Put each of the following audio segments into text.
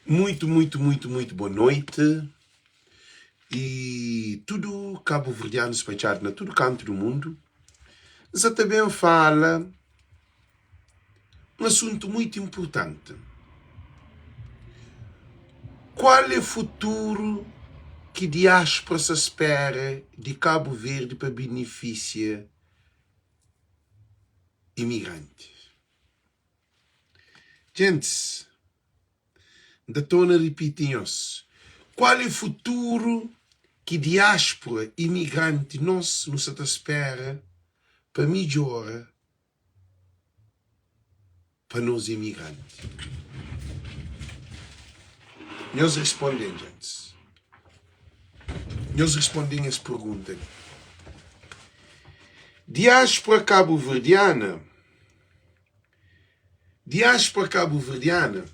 Muito, muito, muito, muito boa noite e tudu kabuverdianu spadjadu na tudu kantu du mundu. N sa ta ben fala un asuntu muitu inpurtanti. Kual é futuru ki diáspora sa spera di Kabu Verdi pa benefisia imigrantis? Gentis, N ta torna ripiti nhos, kual é futuru ki diáspora imigranti nos nu sa ta spera pa midjora pa nos imigranti? Nhos responde-m, gentis. Nhos responde-m es pergunta li. Diáspora kabuverdiana. Diáspora kabuverdiana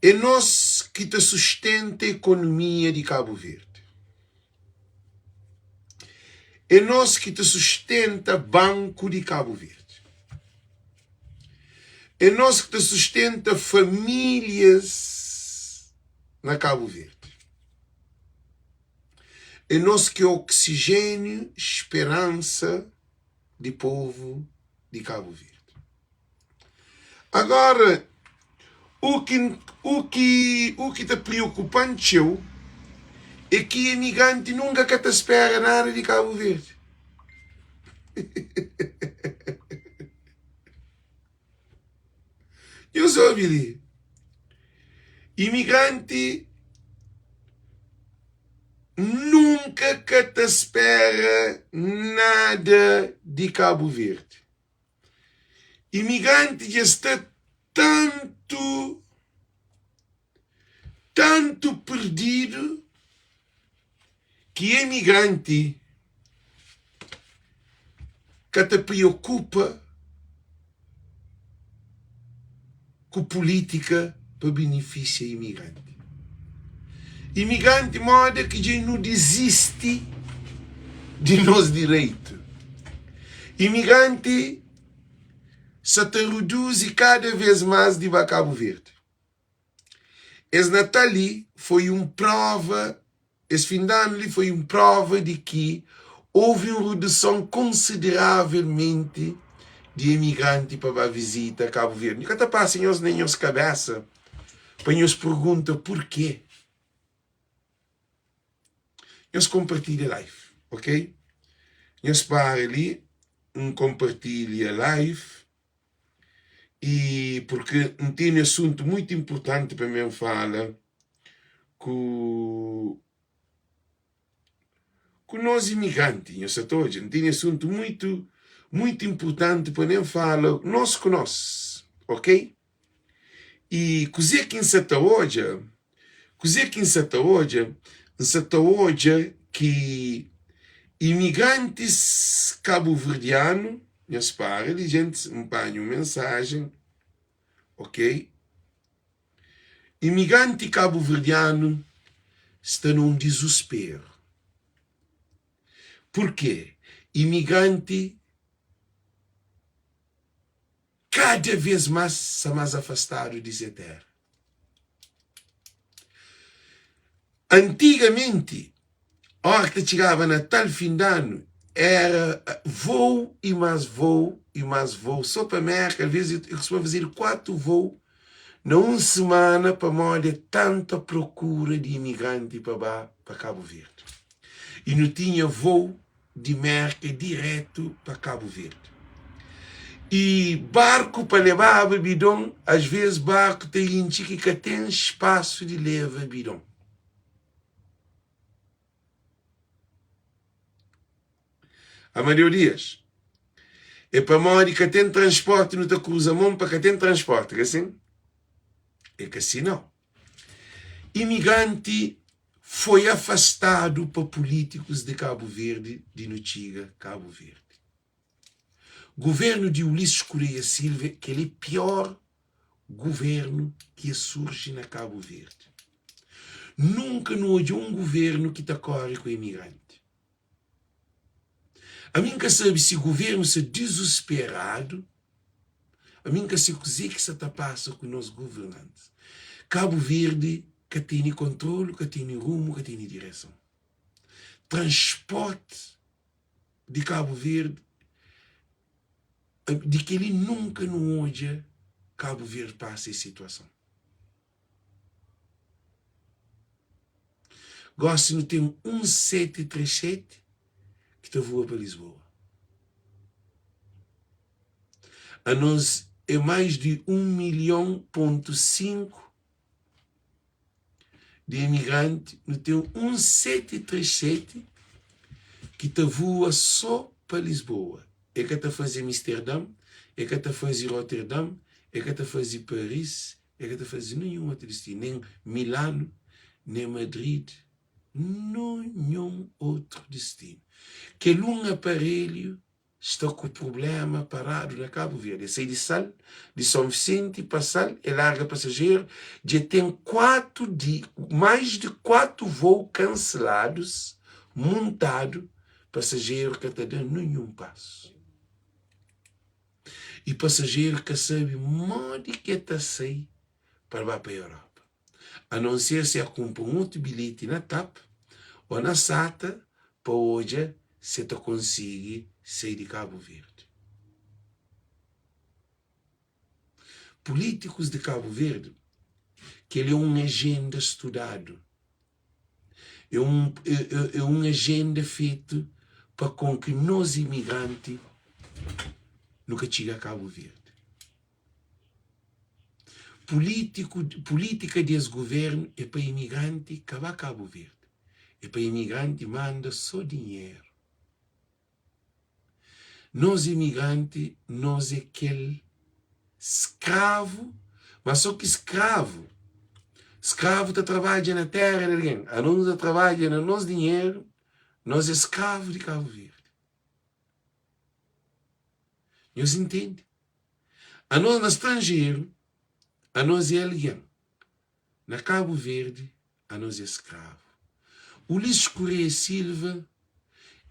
é nos ki ta sustenta ekonomia di Kabu Verdi. É nos ki ta sustenta banku di Kabu Verdi. É nos ki ta sustenta famílias na Kabu Verdi. É nos ki é oksijéniu, speransa di povu di Kabu Verdi. Agora, u ki, u ki, u ki ta priokupa-m txeu é ki imigranti nunka ka ta spera nada di Kabu Verdi. Nhos obi li, imigranti nunka ka ta spera nada di Kabu Verdi. Imigranti dja sta tantu, tantu perdidu ki imigranti ka ta priokupa ku pulítika pa benefisia imigranti. Imigranti moda ki dja nu dizisti di nos direitu. Imigranti sa ta reduzi kada vez más di ba Kabu Verdi. Es Natal li foi un prova, es fin di anu li foi un prova di ki houve un reduson konsideravelmenti di emigranti pa ba vizita Kabu Verdi. Nhu ka ta pasa nhos na nhos kabesa pa nhos pergunta purkê? Nhos konpartilha live, ok? Nhos para li, N konpartilha live. I purki N tene asuntu muitu inpurtanti pa mi N fala ku ku nos imigranti. Nhos sa ta odja, N tene asuntu muitu muitu inpurtanti pa mi N fala nos ku nos, ok? I kuzê ki N sa ta odja, kuzê ki N sa ta odja, N sa ta odja ki imigrantis kabuverdianu, nhos para li gentis, N panha un mensajen, ok, imigranti kabuverdianu sta na un dizusperu. Purkê? Imigranti. Kada vês más sta más afastadu di se téra. Antigamenti, óra ki ta txigaba Natal, fin di anu, éra vôu i más vôu i más vôu sô pa Mérka. Alvês, el kustuma fazedu kuatu vôu na un simana pamodi é tanta prokura di imigranti pa ba pa Kabu Verdi. I nu tinha vôu di Merka diretu pa Kabu Verdi. I barku pa lebaba bidon, asves barku ta intxi ki ka ten spasu di leva bidon. Amadeu Dias, É pamodi ka ten transporti nu ta kruza mon pa ka ten transporti, ka sin? É ka si nau. Imigranti foi afastadu pa pulítikus di Kabu Verdi di nu txiga Kabu Verdi. Guvernu di Ulisses Correia Silva kel é pior guvernu ki es surji na Kabu Verdi. Nunka nu odja un guvernu ki ta kore ku imigranti. Ami N ka sabe si guvernu sta dizusperadu. Ami N ka se kuzê ki sa ta pasa ku nos governantis. Kabu Verdi ka tene kontrolu, ka tene rumu, ka tene direson. Transporti di Kabu Verdi, di kel-li nunka nu odja Kabu Verdi pasa es situason. Gósi nu ten un 737 ki ta voa pa Lisboa. Anos é mais di 1 milhon pontu 5 di imigranti, nu ten un 737 ki ta voa só pa Lisboa. E ka ta faze Amsterdam, e ka ta faze Rotterdam, e ka ta faze Paris, E ka ta faze ninhun otu distinu, nen Milanu, nen Madrid, ninhun otru distinu. Kel un aparelhu sta ku prubléma paradu na Kabu Verdi. E sai di Sal, di Son Visenti pa Sal, e larga pasajeru, dja ten 4 di, mais di 4 vôu kanseladus, muntadu, pasajeru ka ta da ninhun pasu. I pasajeru ka sabe modi ki el ta sai pa el ba pa Europa, anonser si el kunpra un otu bilheti na tap o na SATA pa odja si el ta konsigi sai di Kabu Verdi. Pulítikus di Kabu Verdi, kel é un ajenda studadu. É un, é un ajenda fetu pa kon ki nos imigranti nu ka txiga Kabu Verdi. Pulítiku, pulítika di es guvernu é pa imigranti ka ba Kabu Verdi, é pa imigranti manda so dinheru. Nos imigranti nos é kel skravu, ma so ki skravu, skravu ta trabadja na tera di algen, anos nu ta trabadja na nos dinheru, nos é skravu di Kabu Verdi. Nhos intende? Anos na stranjeru, anos é algen. Na Kabu Verdi, anos é skravu. Ulisses Correia Silva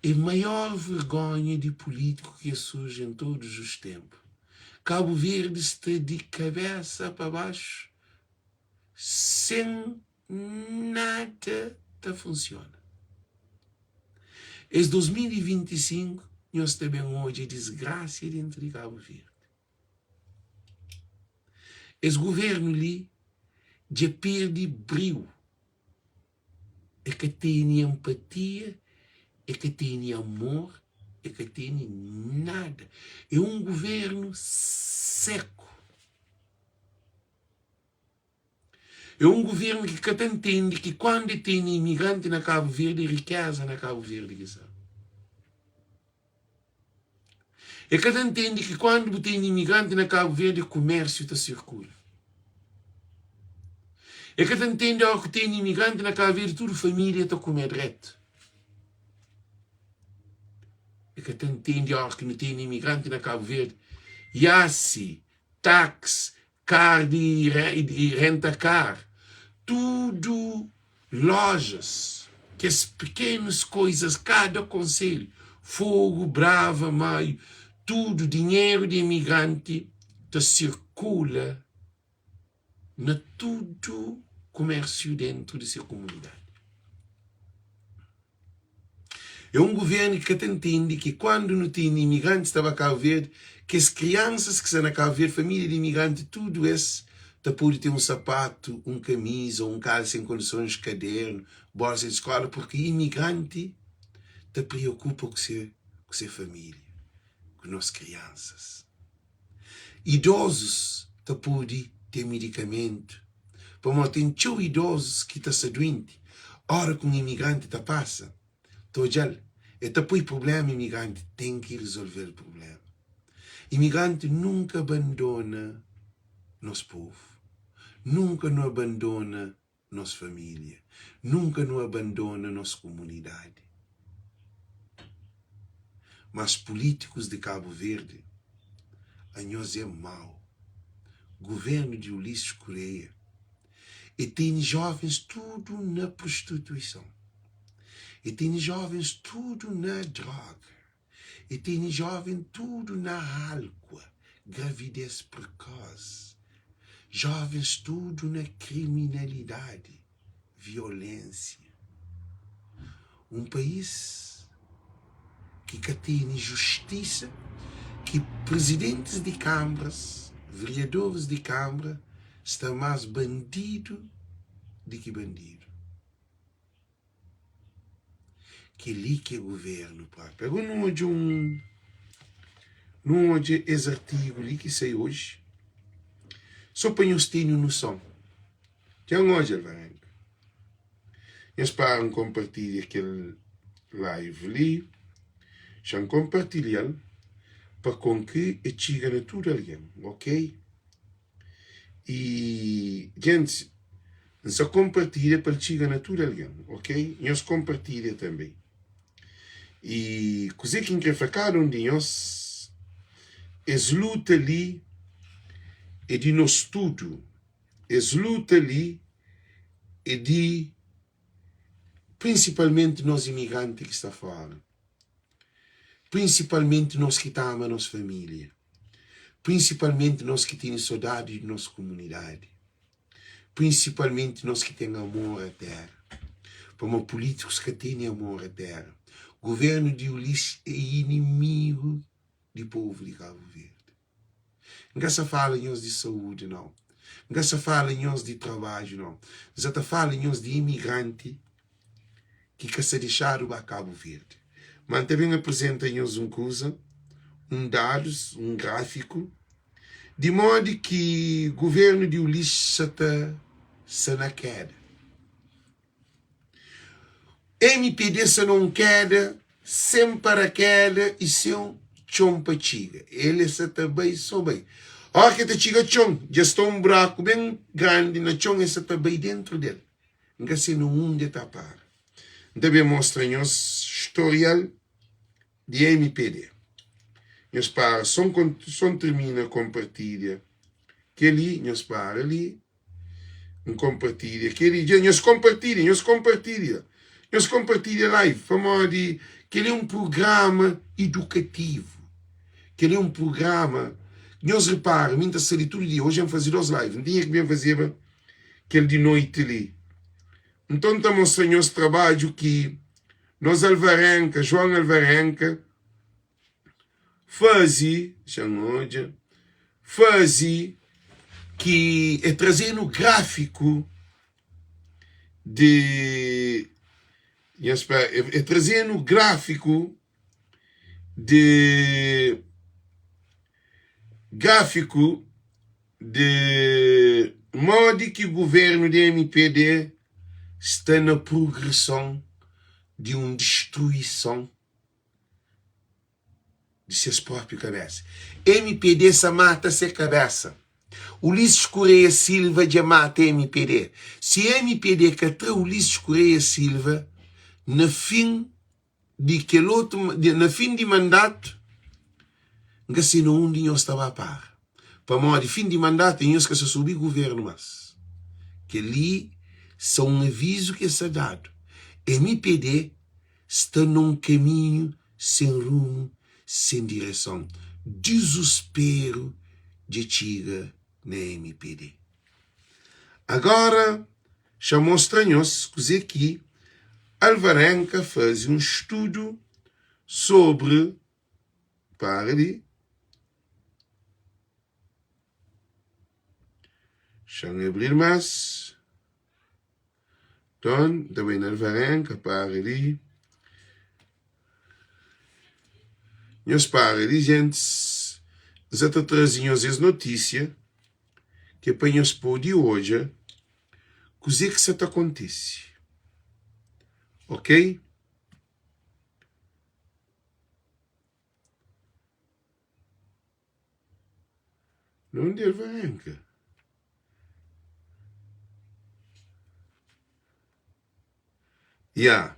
é maior vergonha di pulítiku ki é surji en todos os tempu. Kabu Verdi sta di kabesa pa baxu sen nada ta funsiona. Es 2025 nhos ta ben odja disgrasia dentu di Kabu Verdi. Es guvernu li dja perde briu, e ka tene empatia, e ka tene amor, e ka tene nada. É un guvernu seku. É un guvernu ki ka ta ntende ki kuandu e tene imigranti na Kabu Verdi, é rikeza na Kabu Verdi ki sta. E ka ta ntende ki kuandu bu tene imigranti na Kabu Verdi, kumérsiu ta sirkula. E ka ta ntende óra ku tene imigranti na Kabu Verdi, tudu família ta kume dretu. E ka ta ntende óra ki nu tene imigranti na Kabu Verdi, iasi, taksi, Kar di renta kar, tudu lojas, kes pekenus koizas, kada konselhu, Fogo, Brava, Maio, tudu dinheru di imigranti ta sirkula na tudu kumersiu dentu di se kumunidadi. É un guvernu ki ka ta ntende ki kuandu nu tene imigrantis ta ba Kabu Verdi, kes kriansas ki sta na Kabu Verdi, família di imigranti, tudu es ta pode ten un sapatu, un kamiza, un kalsa en kondisons, kadernu, bolsa di skola, purki imigranti ta priokupa ku se ku se família, ku nos kriansas. Idozus ta pode ten midikamentu, pamodi ten txeu idozus ki ta sta duenti, ora ki un imigranti ta pasa, ta odja-l, el ta poi prubléma, imigranti ten ki rizolve-l prubléma. Imigranti nunka abandona nos povu, nunka nu abandona nos família, nunka nu abandona nos kumunidadi. Mas pulítikus di Kabu Verdi, anhos é mau. Guvernu di Ulisses Correia e tene jovens tudu na prostituison, e tene jovens tudu na droga, e tene joven tudu na álkua. Gravidez precoce. Jovens tudu na kriminalidadi, violensia. Un país ki ka tene justisa, ki prizidentis di kanbras, veriadoris di kanbra sta más bandidu di ki bandidu. Kel-li ki é govérnu própi. Agora nu odja un, nu odja es artigu li ki sai oji, sô pa nhos tene un noson. Dja N odja Alvarenga. Nhos para N konpartilha kel live li. Xa N konpartilha-l pa kon ki e txiga na tudu algen, ok? I gentis, N sa konpartilha pa el txiga na tudu algen, ok? Nhos konpartilha tanbe. I kuzê ki N krê fla kada un di nhos, es luta li é di nos tudu. Es luta li é di prinsipalmenti nos imigranti ki sta fóra, prinsipalmenti nos ki ta ama nos família, prinsipalmenti nos ki tene sodadi di nos kumunidadi, prinsipalmenti nos ki ten amor a téra. Pamodi pulítikus ka tene amor a téra. Govérnu di Ulisses é inimigu di povu di Kabu Verdi. N ka sa fala nhos di saúdi nau, N ka sa fala nhos di trabadju nau, N sa ta fala nhos di imigranti ki ka sa dexadu ba Kabu Verdi. Ma N ta ben aprizenta nhos un kuza, un dadus, un gráfiku di modi ki guvernu di Ulisses sa ta sa na keda. Mpd sa na un keda sen parakeda i sen txon pa txiga. El e sa ta bai so bai. Ora ki el ta txiga txon, dja sta un buraku ben grandi na txon, el sa ta bai dentru del. N ka se na undi el ta para. N ta ben mostra nhos storial di mpd. Nhos para so N tirmina konpartilha kel-li, nhos para li. N konpartilha kel-li dja. Nhos konpartilha, nhos konpartilha. Nhos konpartilha live pamodi kel-li é un prugrama idukativu. Kel-li é un prugrama. Nhos repara, mi N ta sta li tudu dia. Oji N faze dos live. N tinha ki ben fazeba kel di noiti li. Nton N ta mostra nhos trabadju ki nos Alvarenka, João Alvarenka, Faze, xa-m odja, faze ki e traze-nu gráfiku di, nha spera, e traze-nu gráfiku di, gráfiku di modi ki guvernu di mpd sta na prugreson di un distruison. di ses própi kabésa. Mpd sa mata se kabésa. Ulisses Correia Silva dja mata mpd. Si mpd ka tra Ulisses Correia Silva na fin di kel otu, na fin di mandatu, N ka se na undi nhos ta ba para. Pamodi fin di mandatu nhos ka sa subi guvernu mas. Kel-li sa un avizu ki sa dadu. Mpd sta na un kaminhu sen rumu, sen direson. Dizusperu dja txiga na mpd. Agora xa mostra nhos kuze ki Alvarenka faze un studu sobri para li. Xa-m abri-l mas. Nton, N ta bai na Alvarenka, para li. Nhos para li, gentis. N sa ta traze nhos es notísia ki é pa nhos pode odja kuzê ki sa ta kontise. Ok? Na undi el varenka? Ya.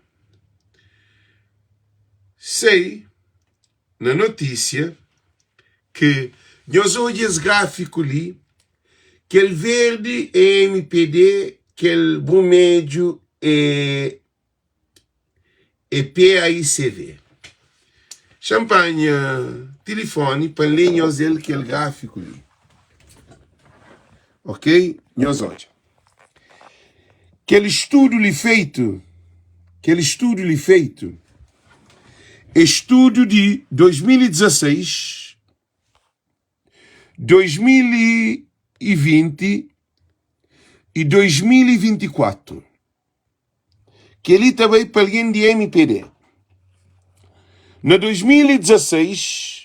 Sei na notísia ki nhos odja es gráfiku li, kel verdi é mpd, kel brumedju é é PAICV. Xa-m panha. tilifoni pa N lé nhos el kel gráfiku li. Ok? Nhos odja. Kel studu li feitu, kel studu li feitu, é studu di 2016, 2020 i 2024. Kel-li ta bai pa algen di mpd. Na 2016,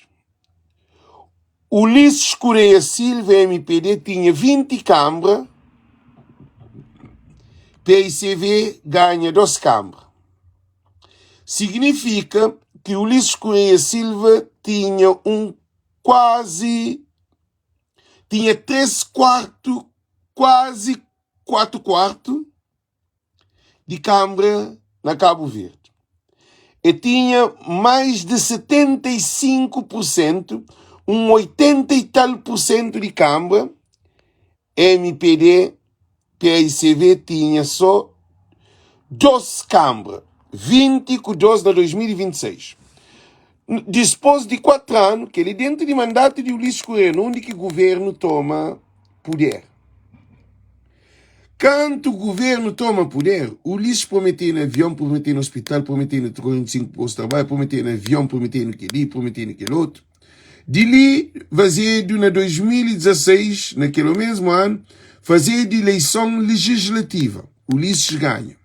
Ulisses Correia Silva, mpd, tinha 20 kanbra, PICV ganha 2 kanbra. Signifika ki Ulisses Correia Silva tinha un kuazi tinha 3 kuartu, kuazi 4 kuartu di kanbra na Kabu Verdi. E tinha mais di 75 pur sentu, un 80 y tal pur sentu di kanbra, mpd, paicv tinha so 2 kanbra, 20 ku 2 na 2026. Dispos di 4 anu, kel-li dentu di mandatu di Ulisses Correia, na undi ki guvernu toma puder. Kantu guvernu toma puder, Ulisses prometenu avion, prometenu ospital, prometenu 35 postu di trabadju, prometenu avion, prometenu kel-li, prometenu kel otu. Di li, fazedu na 2016, na kel omesmu anu, fazedu ileison lejislativa. Ulisses ganha.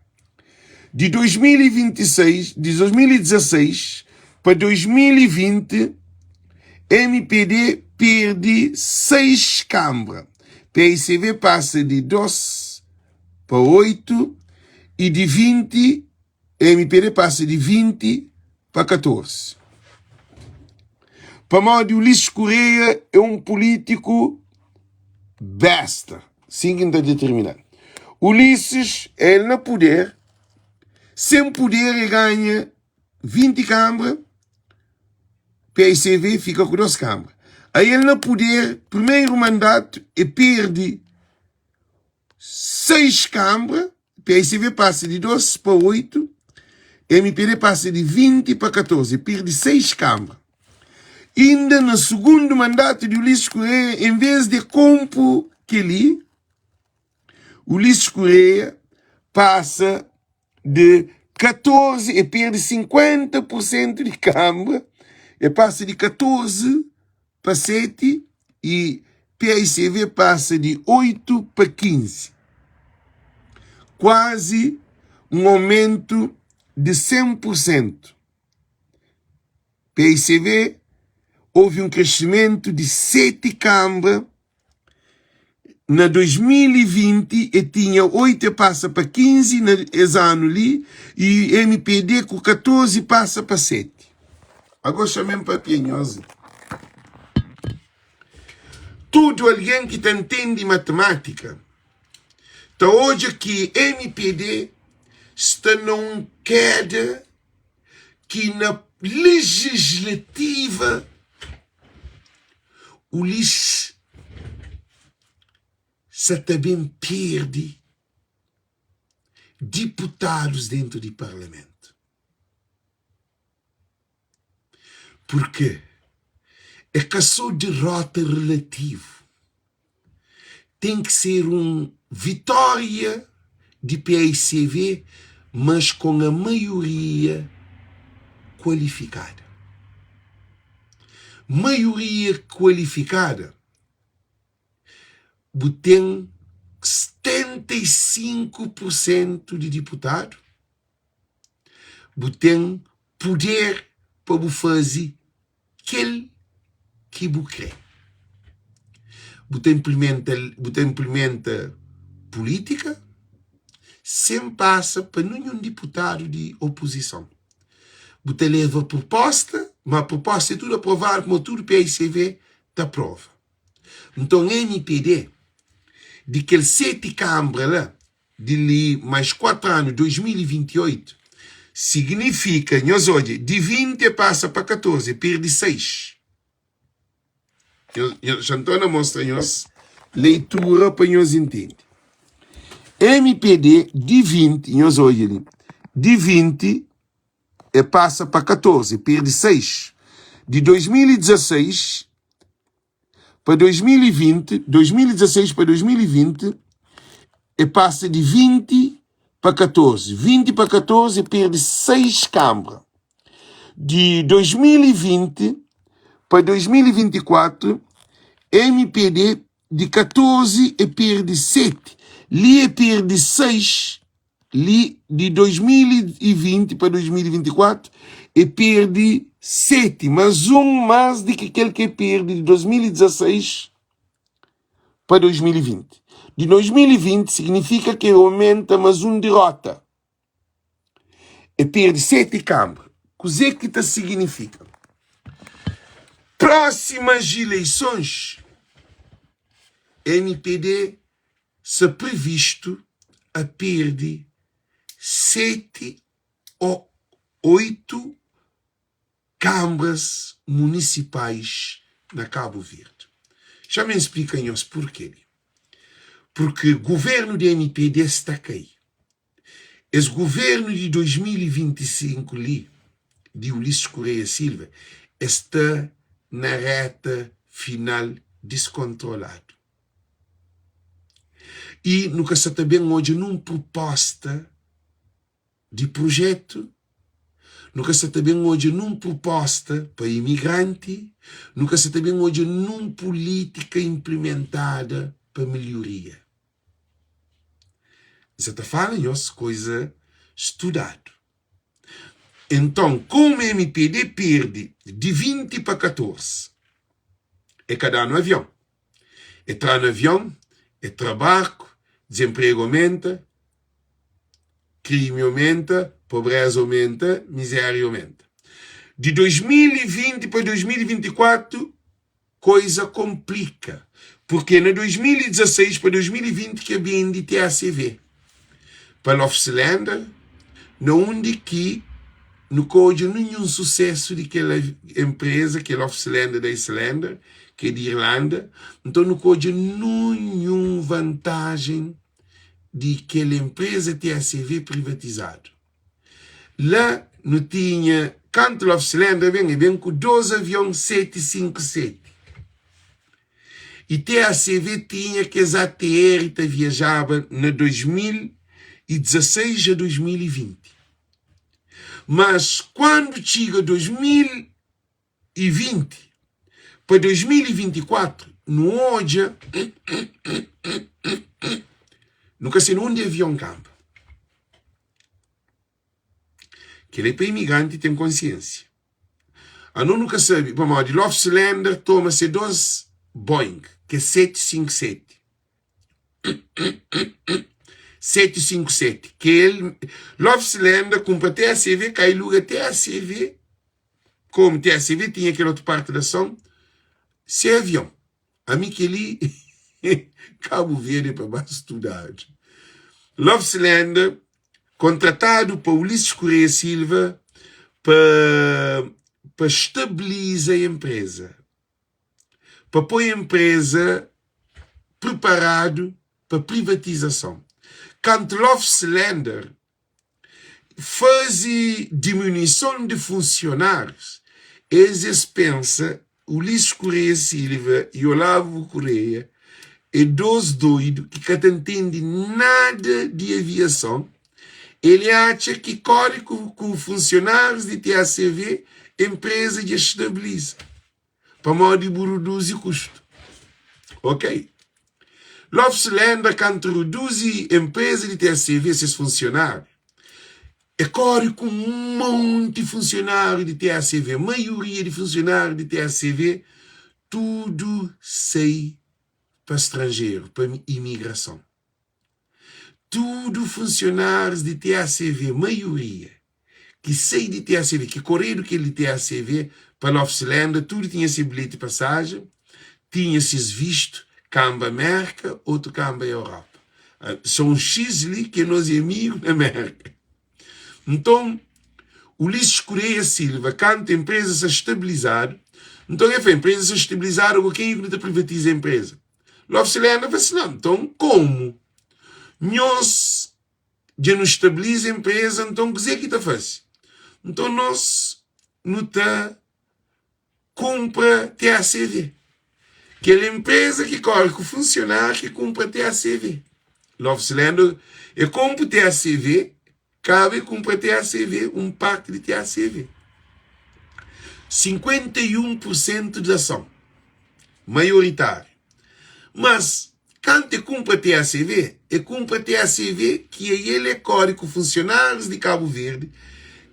Di 2026, di 2016 pa 2020, mpd perde 6 kanbra. PICV pasa di 2 pa 8 y di 20, mpd pasa di 20 pa 14. Pamodi Ulisses Correia é un pulítiku besta, sin ki N ta determina-l. Ulisses, el na puder, sen puder el ganha 20 kanbra, PICV fika ku 2 kanbra. Aí el na puder, primeru mandatu, el perde 6 kanbra, PICV pasa di 2 pa 8, mpd pasa di 20 pa 14, e pirdi 6 kanbra. Inda na sugundu mandatu di Ulisses Correia, en vez di konpu kel-li, Ulisses Correia pasa di 14, e pirdi 50 pur sentu di kanbra, e pasa di 14 pa 7 y PICV pasa di 8 pa 15, kuazi un aumentu di 100 pur sentu. PICV ovi un kresimentu di 7 kanbra na 2020, e tinha 8 e pasa pa 15 na es anu li y mpd ku 14 pasa pa 7. Ago xamen papia nhos. Tudu algen ki ta ntende matematika ta odja ki mpd sta na un keda ki na lejislativa Ulisses sa ta ben perde diputadus dentu di parlamentu. Purkê é ka sô derrota relativu, ten ki ser un vitória di paicv, mas kon a maioria kualifikada. Maioria kualifikada, bu ten 75 pur sentu di diputadu, Bu ten puder pa bu faze kel ki bu kre. Bu ta inplimenta bu ta inplimenta pulítika sen pasa pa ninhun diputadu di opozison. Bu ta leva pruposta, ma pruposta é tudu aprovadu pamodi tudu PICV ta aprova. Nton mpd di kel 7 kanbra la, di li mais 4 anu 2028 signifika nhos odja di 20 e pasa pa 14 e perdi 6 xa nton na mostra nhos leitura pa nhos intende mpd di 20 nhos odja li di 20 e pasa pa 14 e perdi 6. Di 2016 pa 2020, 2016 pa 2020, e pasa di 20 pa 14, 20 pa 14 e perde 6 kanbra. Di 2020 pa 2024, mpd di 14 e perde 7, li e perde 6, li di 2020 pa 2024 e perde 7, mas un más di ki kel ki e perde di 2016 pa 2020. Di 2020 signifika ki e omenta más un dirota. E perde 7 kanbra. Kuzê ki ta signifika? Prósimas ileisons, mpd sta previstu a perde 7 ô 8 kanbras munisipais na Kabu Verdi. Xa-m N splika nhos purkê li. Purki guvernu di mpd sta kai. Es guvernu di 2025 li, di Ulisses Correia Silva, es sta na reta final diskontroladu. I nu ka sa ta ben odja nun pruposta di prujetu, nu ka sa ta ben odja nun pruposta pa imigranti, nu ka sa ta ben odja nun pulítika inplimentada pa melhoria. N sa ta fala nhos koiza studadu. Enton, komu mpd perde di 20 pa 14, e ka da-nu avion. E tra-nu avion, e tra barku, dizenpregu omenta, krimi omenta, pobreza omenta, mizéria omenta. Di 2020 pa 2024, koiza konplika, purke na 2016 pa 2020 ke bende TACV pa Lofslender, na undi ki nu ka odja ninhun susesu di kel enpreza, kel Lofslender da Islender, ki é di Irlanda, nton nu ka odja ninhun vantajen di kel enpreza TACV privatizadu. La nu tinha, kantu Lofslender ben, e ben ku 2 avion 757. I TACV tinha kes ATR ta viajaba na 2016 a 2020. Mas kuandu txiga 2020 pa 2024 nu odja nu ka sabe undi avion kanba. Kel-li é pa imigranti ten konsiénsia. Ano nu ka sabe pamodi Lofslender toma se 2 Boeing ki é 757. 757 ki el Lofslender kunpra TACV kai luga TACV komu TACV tinha kel otu parti da son se avion. Ami kel-li Kabu Verdi é pa ba studadu. Lofslender kontratadu pa Ulisses Correia Silva pa pa stabiliza enpreza, pa poi enpreza preparadu pa privatizason. Kantu Lofslender faze diminuison di funsionárius, es es pensa Ulisses Correia Silva y Olavo Correia é dos doidu ki ka ta ntende nada di aviason, el atxa ki kóre ku funsionárius di TACV enpreza dja stabiliza. Pamodi bu reduzi kustu. Ok. Lopes lembra kantu reduzi enpreza di TACV ses funsionáriu, e kóre ku un monti funsionáriu di TACV. Maioria di funsionáriu di TACV tudu sai pa stranjeru, pa imigrason. Tudu funsionárius di TACV, maioria, ki sai di TACV, ki koredu kel di TACV pa Lofs Lenda, tudu tinha se bilheti pasajen, tinha ses vistu, kanba Mérka, otu kanba Europa. So un X li ki é nos amigu na Mérka. Nton, Ulisses Correia Silva, kantu enpreza sa stabilizadu, nton el fla, enpreza sa stabilizadu, ago kenha ki nu ta privatiza enpreza? Lofs Lenda fla si, Nau, nton komu nhos dja nu stabiliza enpreza, nton kuzê ki ta fase? Nton nos nu ta. Kunpra TACV. Kel enpreza ki kóre ku funsionáriu ki kunpra TACV. Lofs Lenda e konpu TACV, kaba e kunpra TACV, un parti di TACV. 51 pur sentu di ason maioritáriu. Mas, kantu e kunpra TACV, e kunpra TACV ki el e kóre ku funsionárius di Kabu Verdi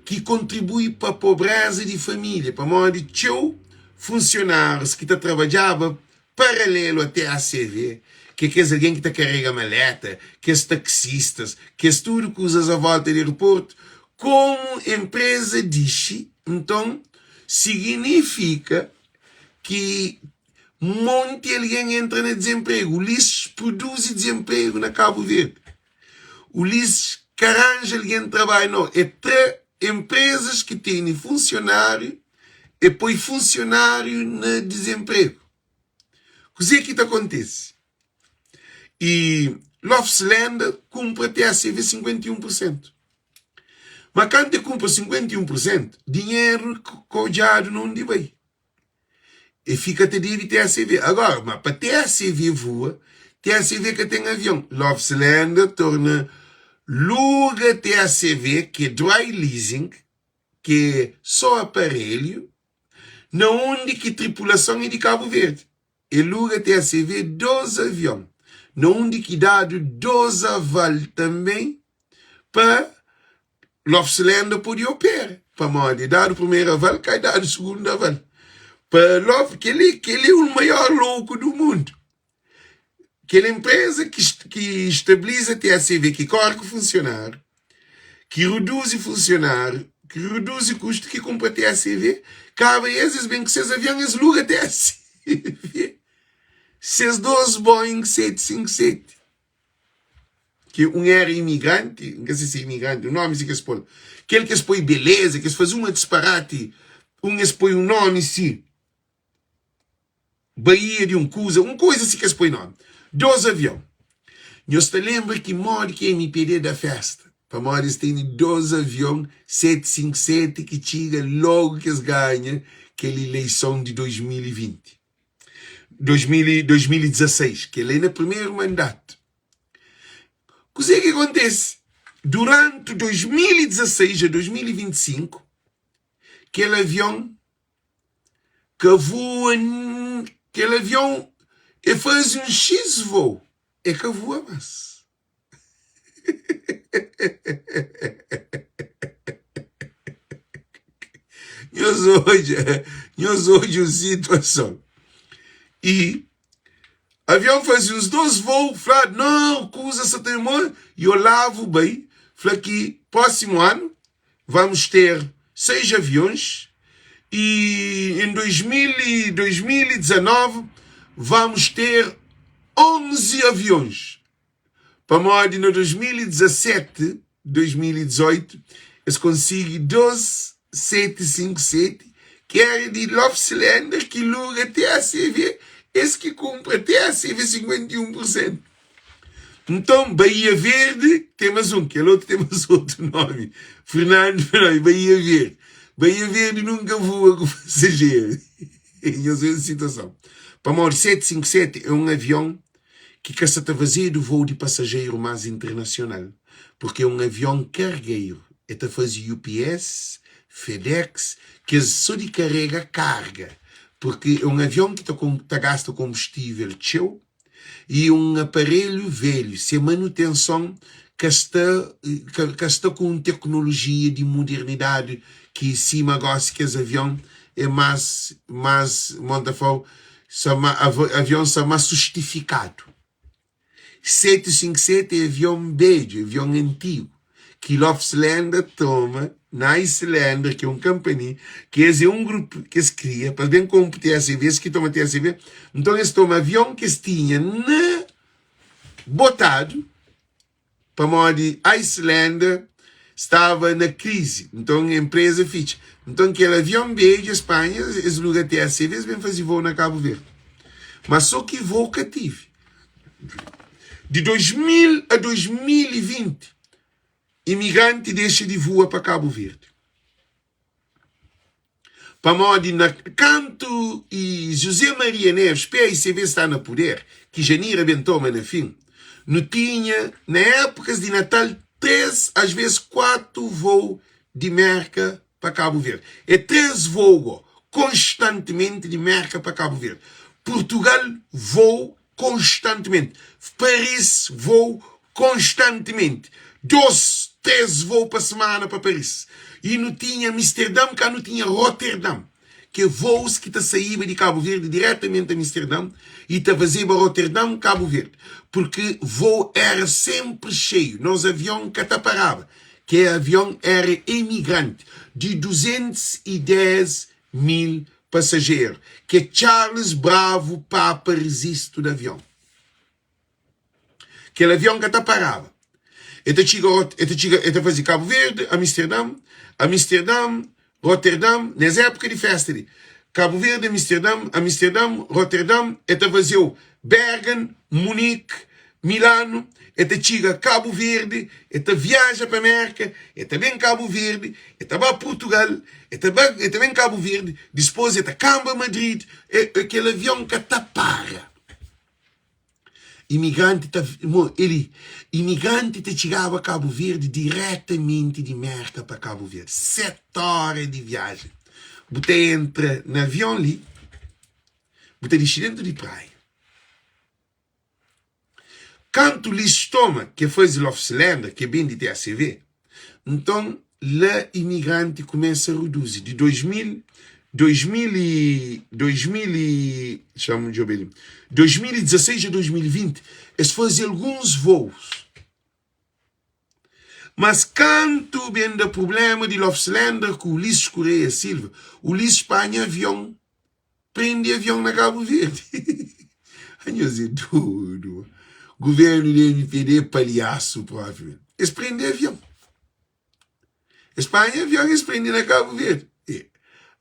ki kontribui pa pobréza di família, pamodi txeu funsionárius ki ta trabadjaba paralelu a TACV, ki é kes algen ki ta karega maleta, kes taksistas, kes tudu kuzas a volta di aeroportu, komu enpreza dixi, nton siginifika ki monti algen entra na dizenpregu. Ulisses produzi dizenpregu na Kabu Verdi. Ulisses ka ranja algen trabadju, no, e tra enprezas ki tene funsionáriu e poi funsionáriu na dizenpregu. Kuzê ki ta kontise? E Lofs Lenda kunpra TACV 51 pur sentu. Ma kantu e kunpra 51 pur sentu, dinheru ka odjadu na undi bai. E fika ta debe TACV. Agora, ma pa TACV voa, TACV ka ten avion. Lofs Lenda torna luga TACV, ki é dry leasing, ki é só aparelhu, na undi ki tripulason é di Kabu Verdi. E luga TACV 2 avion, na undi ki dadu 2 aval tanben pa Lofs Lenda pode opera. Pamodi dadu primeru aval, ka dadu sugundu aval. Pa Lof, kel-li, kel-li é un maior louku du mundu. Kel enpreza ki, ki stabiliza TACV, ki kóre ku funsionáriu, ki reduzi funsionáriu, ki reduzi kustu, ki kunpra TACV, kaba es, es ben ku ses avion, es luga TACV, ses 2 Boeing 757, ki un éra imigranti, N ka se si é imigranti, un nómi si ki es pô-l, kel ki es poi beleza, ki es faze uma disparati, un es poi un nómi si. Baía di un kuza, un koza si ki es poi nomi. 2 avion. Nhos ta lenbra ki modi ki MPD da festa? Pamodi es tene 2 avion 757 ki txiga logu ki es ganha kel ileison di 2020, 2016, kel la é na primeru mandatu. Kuzê ki kontese? Duranti 2016 a 2025, kel avion Ka voa Kel avion e faze un xis voo e ka voa más. Nhos odja, nhos odja un situason. I avion faze uns dos voo, fla, não, kuza sa ta ben i Olavo bai fla ki prósimu anu Vamos ter 6 aviões e em 2019 vamos ter 11 aviões. Pamodi na 2017, 2018 es konsigi 2 757 ki era di Lofslender ki luga TACV, es ki kunpra TACV 51 pur sentu. Nton, Baía Verde ten más un, kel otu ten más otu nómi. Fernando Fernando, Baía Verde. Baía Verde nunka voa ku pasajeru. Nhos odja situason. Pamodi 757 é un avion ki ka sa ta fazedu voo di pasajeru más internasional, purki é un avion kargeru. El ta faze UPS, FedEx, kes sô di karega karga, purki é un avion ki ta gasta konbustível txeu. E un aparelhu velhu, se manutenson ka sta ka sta ku un teknolojia di mudernidadi ki sima gosi kes avion é más más mon ta flau sa ma avion sta más sustifikadu. 757 é avion bedju, avion antigu ki Lofslender toma na Islander ki é un kanpani ki es é un grupu ki es kria pa es ben konpu TSV, es ki toma TSV, nton es toma avion ki es tinha na botadu pamodi Islander staba na krizi, nton enpreza fitxa. Nton kel avion bedju es panha es luga TSV es ben faze voo na Kabu Verdi. Ma so ki voo ka tive. Di 2000 a 2020, imigranti dexa di voa pa Kabu Verdi. Pamodi na kantu i José Maria Neves, PAICV, sta na puder, ki Janira ben toma na fin, nu tinha na épukas di Natal 3, às ves 4 voo di Merka pa Kabu Verdi. É 3 voo go, konstantimenti di Merka pa Kabu Verdi. Purtugal voo konstantimenti. Paris voo konstantimenti. 2, 3 voo pa semana pa Paris. I nu tinha Amsterdam, ka nu tinha Rotterdam, ki é voos ki ta saíba di Kabu Verdi diretamenti Amsterdam i ta fazeba Rotterdam, Kabu Verdi. Purki voo era senpri xeiu, nos avion ka ta paraba, ki avion era emigranti di 210 mil pasajeru, ki é Charles Bravo Papa Resisto di avion. Kel avion ka ta paraba. E ta txiga Rot, e ta txiga, e ta faze Kabu Verdi, Amsterdam, Amsterdam, Rotterdam, nes épuka di festa li. Kabu Verdi, Amsterdam, Amsterdam, Rotterdam, e ta fazeu Bergen, Munich, Milano, e ta txiga Kabu Verdi, e ta viaja pa Merka, e ta ben Kabu Verdi, e ta ba Purtugal, e ta ba, e ta ben Kabu Verdi, dispôs e ta kanba Madrid, e, e kel avion ka ta para. Imigranti ta mo eli imigranti ta txigaba Kabu Verdi diretamenti di Merka pa Kabu Verdi. 7 ora di viajen. Bu ta entra na avion li, bu ta dixi dentu di praia. Kantu Lis toma ke faze Lofslender ke ben di TACV, nton la imigranti kumesa reduzi di 2000, 2000 e 2000 e xa-m djobe li, 2016 a 2020 es faze alguns vôus. Mas kantu ben da prublema di Lofslender ku Ulisses Correia Silva, Ulisses panha avion Prende avion na Kabu Verdi. Anhos é dodu. Guvernu di MPD é palhasu propi men. Es prende avion. Es panha avion es prende na Kabu Verdi.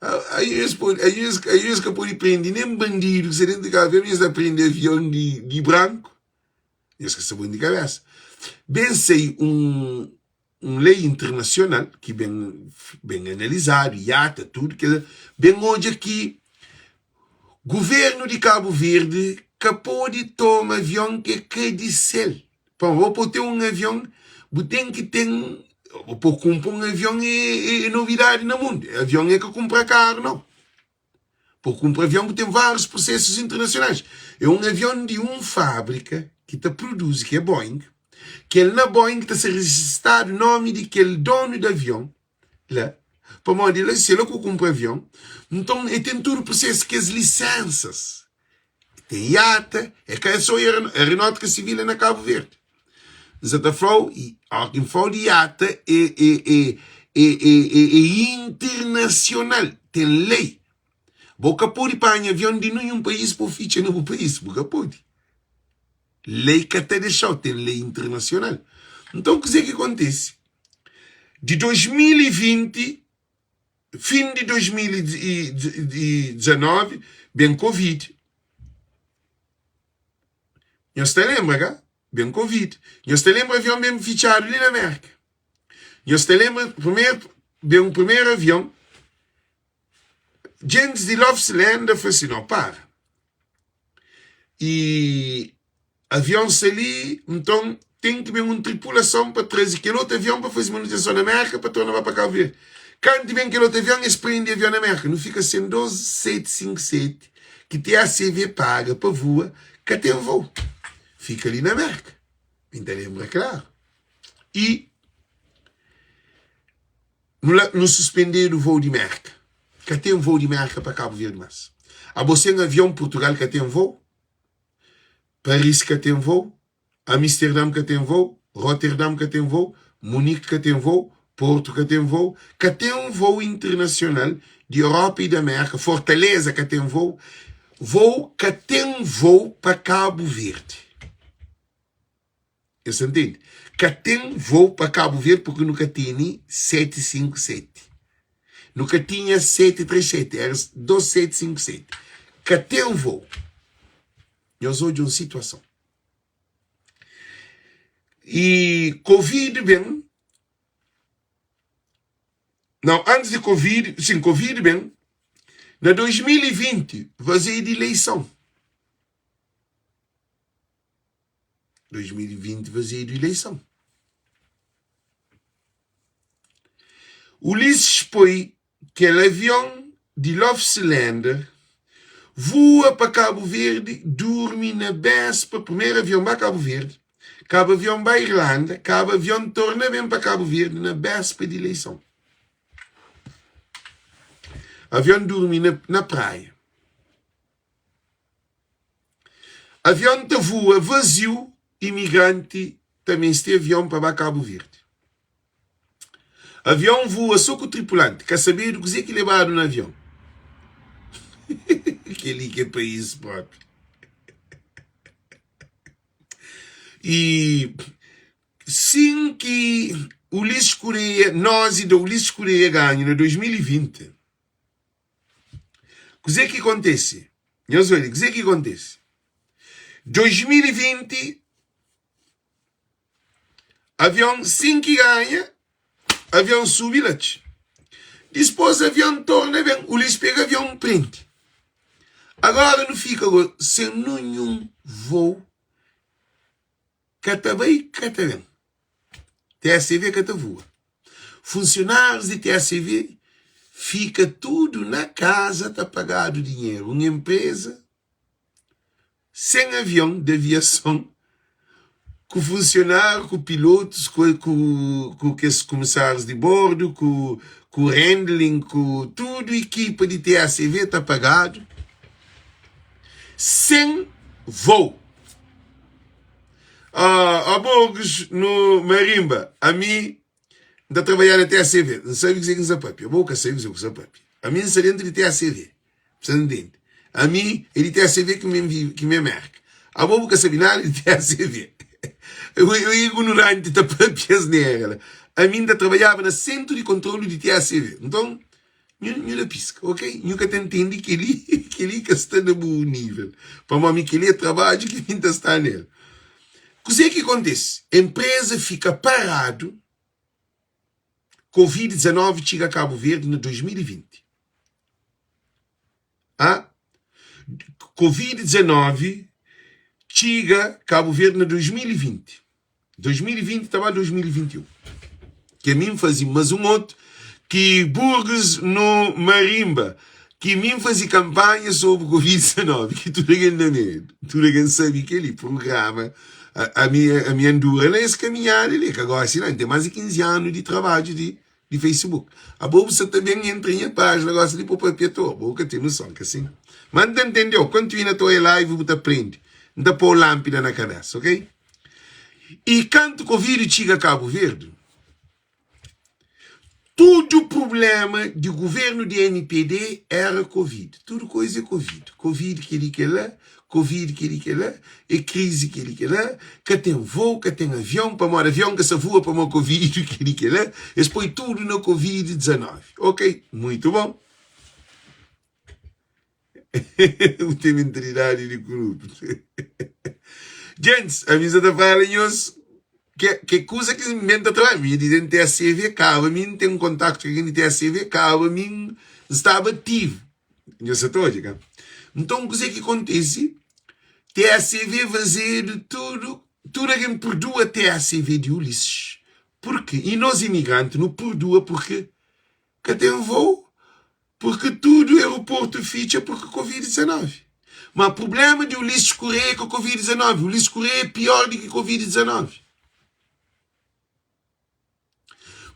Anhos pode, anhos, anhos ka pode prende nem bandidu ki sta dentu di Kabu Verdi, nhos ta prende avion di, di branku. Nhos ka sta bon di kabesa. Ben sai un un lei internasional ki ben ben analizadu, IATA, tudu kel ben odja ki guvernu di Kabu Verdi ka pode toma avion ki é ka di sel. Pamodi bo pode ten un avion, bu ten ki ten bo pode kunpra un avion é é novidadi na mundu. Avion é ka kunpra karu nau. Pa kunpra avion bu ten várius prosesus internasionais. É un avion di un fábrika ki ta produzi, ki é Boeing, kel na Boeing ta ser rejistadu nomi di kel donu di avion la, pamodi la si la ku kunpra avion, nton e ten tudu prosesu, kes lisensas, ten IATA, é ka so aeronautika sivil é na Kabu Verdi. N sa ta fla-u, óki ki N fla-u di IATA é é é é é é internasional, ten lei. Bo ka pode panha avion di ninhun país pa bu fitxa na bu país, bu ka pode. Lei ka ta dexa-u, ten lei internasional. Nton kuzê ki kontise? Di 2020, fin di 2019, ben Covid. Nhos ta lenbra ka? Ben Covid. Nhos ta lenbra avion ben fitxadu li na Merka. Nhos ta lenbra primeru, ben primeru avion, djentis di Love Slender fla si, no, para. I avion sta li, nton ten ki ben un tripulason pa traze kel otu avion pa faze manutenson na Merka pa torna ba pa Kabu Verdi. Kantu ben kel otu avion, es prende avion na Merka. Nu fika sen 2 757 ki TACV paga pa vua, ka ten vou. Fika li na Merka. Mi N ta lenbra klaru. I nu la nu suspendedu vou di Merka. Ka ten vou di Merka pa Kabu Verdi mas. Abo sen avion Purtugal ka ten vou, Paris ka ten vou, Amsterdam ka ten vou, Rotterdam ka ten vou, Munich ka ten vou, Porto ka ten vou, ka ten vou internasional di Europa i di Merka, Fortaleza ka ten vou, vou ka ten vou pa Kabu Verdi. Nhos ta ntende? Ka ten vou pa Kabu Verdi purki nu ka tene 757. Nu ka tinha 737, era 2757. Ka ten vou. Nhos odja un situason. I Covid ben, não, antes di Covid, sim, Covid ben. Na 2020 fazedu ileison. 2020 fazedu ileison. Ulisses poi kel avion di Lofslander vua pa Kabu Verdi durmi na béspa primeru avion ba Kabu Verdi, kaba avion ba Irlanda, kaba avion torna ben pa Kabu Verdi na béspa di ileison. Avion durmi na, na praia. Avion ta vua vaziu, imigranti ta meste avion pa ba Kabu Verdi. Avion vua so ku tripulanti, ka sabedu kuze ki lebadu na avion. Kel-li ki é país propi. I sin ki Ulisses Correia, nos i da Ulisses Correia ganhu na 2020, kuze ki kontese? Nhos odja, kuze ki kontese? 2020, Avion sin ki ganha, avion subi la txi. Dispôs avion torna ben, Ulis pega avion prende. Agora nu fika go sen ninhun vôu, ka ta bai ka ta ben. TSV ka ta vua. Funsionárius di TSV fika tudu na kaza ta pagadu dinheru. Un enpreza sen avion di aviason, ku funsionáriu, ku pilotus, ku kes kumisárius di bordu, ku handling, ku tudu ekipa di TACV ta pagadu sen vou. Aborgus no marimba, ami N ta trabadja na TACV, N sabe kuzê ki N sta papia, bo ka sabe kuzê ki bu sta papia. Ami N sta dentu di TACV, bu sta ntende? Ami é di TACV ki mi vive, ki mi é Merka. Abo bu ka sabe nada di TACV. Eu é ignoranti ta papia asnera la. Ami N ta trabadjaba na sentru di kontrolu di TACV. Nton, nhu nhu da piska, ok? Nhu ka ta ntende kel-li, kel-li ka sta na bu nível. Pamodi ami kel-li é trabadju ki mi N ta sta nel. Kuzê ki kontise? Enpreza fika paradu. Covid 19 txiga Kabu Verdi na 2020. A Covid 19 txiga Kabu Verdi na 2020. 2020 ta ba 2021. Ke mi N faze mas un otu ki Burgos no Marimba ki mi N faze kanpanha sobri Covid 19 ki tudu algen na medu. Tudu algen sabe kel-li prugrama ami ami andura na es kaminhada li ka gosi la N ten mas di 15 anu di trabadju di di Facebook. Abo bu sa ta ben entra nha pájina gosi li pa papia toa. Bo ka ten noson ka sin. Ma N ta ntendeu. Kontinua ta oia live bu ta prende. N ta pou lánpida na kabesa, ok? I kantu Covid txiga Kabu Verdi, tudu prubléma di guvernu di mpd éra Covid. Tudu koiza é Covid. Covid kel-li kel-la, Covid kel-li kel-la, é krizi kel-li kel-la, ka ten vôu, ka ten avion, pamodi avion ka sa vua pamodi Covid kel-li kel-la. Es poi tudu na Covid 19. Ok, muitu bon. Bu ten mentalidadi di koruptu. Gentis, ami sa ta fala nhos ke, ke kuza ki N ben ta traba. Mi di den TSV kaba mi N ten kontaktu ku algen di TSV kaba mi N staba ativu. Nhos sa ta odja ka? Nton kuzê ki kontise? TSV fazedu tudu, tudu algen purdua TSV di Ulisses. Purki? I nos imigranti nu purdua purki Ka ten voo purki tudu aeroportu fitxa purki Covid 19. Ma prublema di Ulisses Correia é ka Covid 19. Ulisses Correia é pior di ki Covid 19.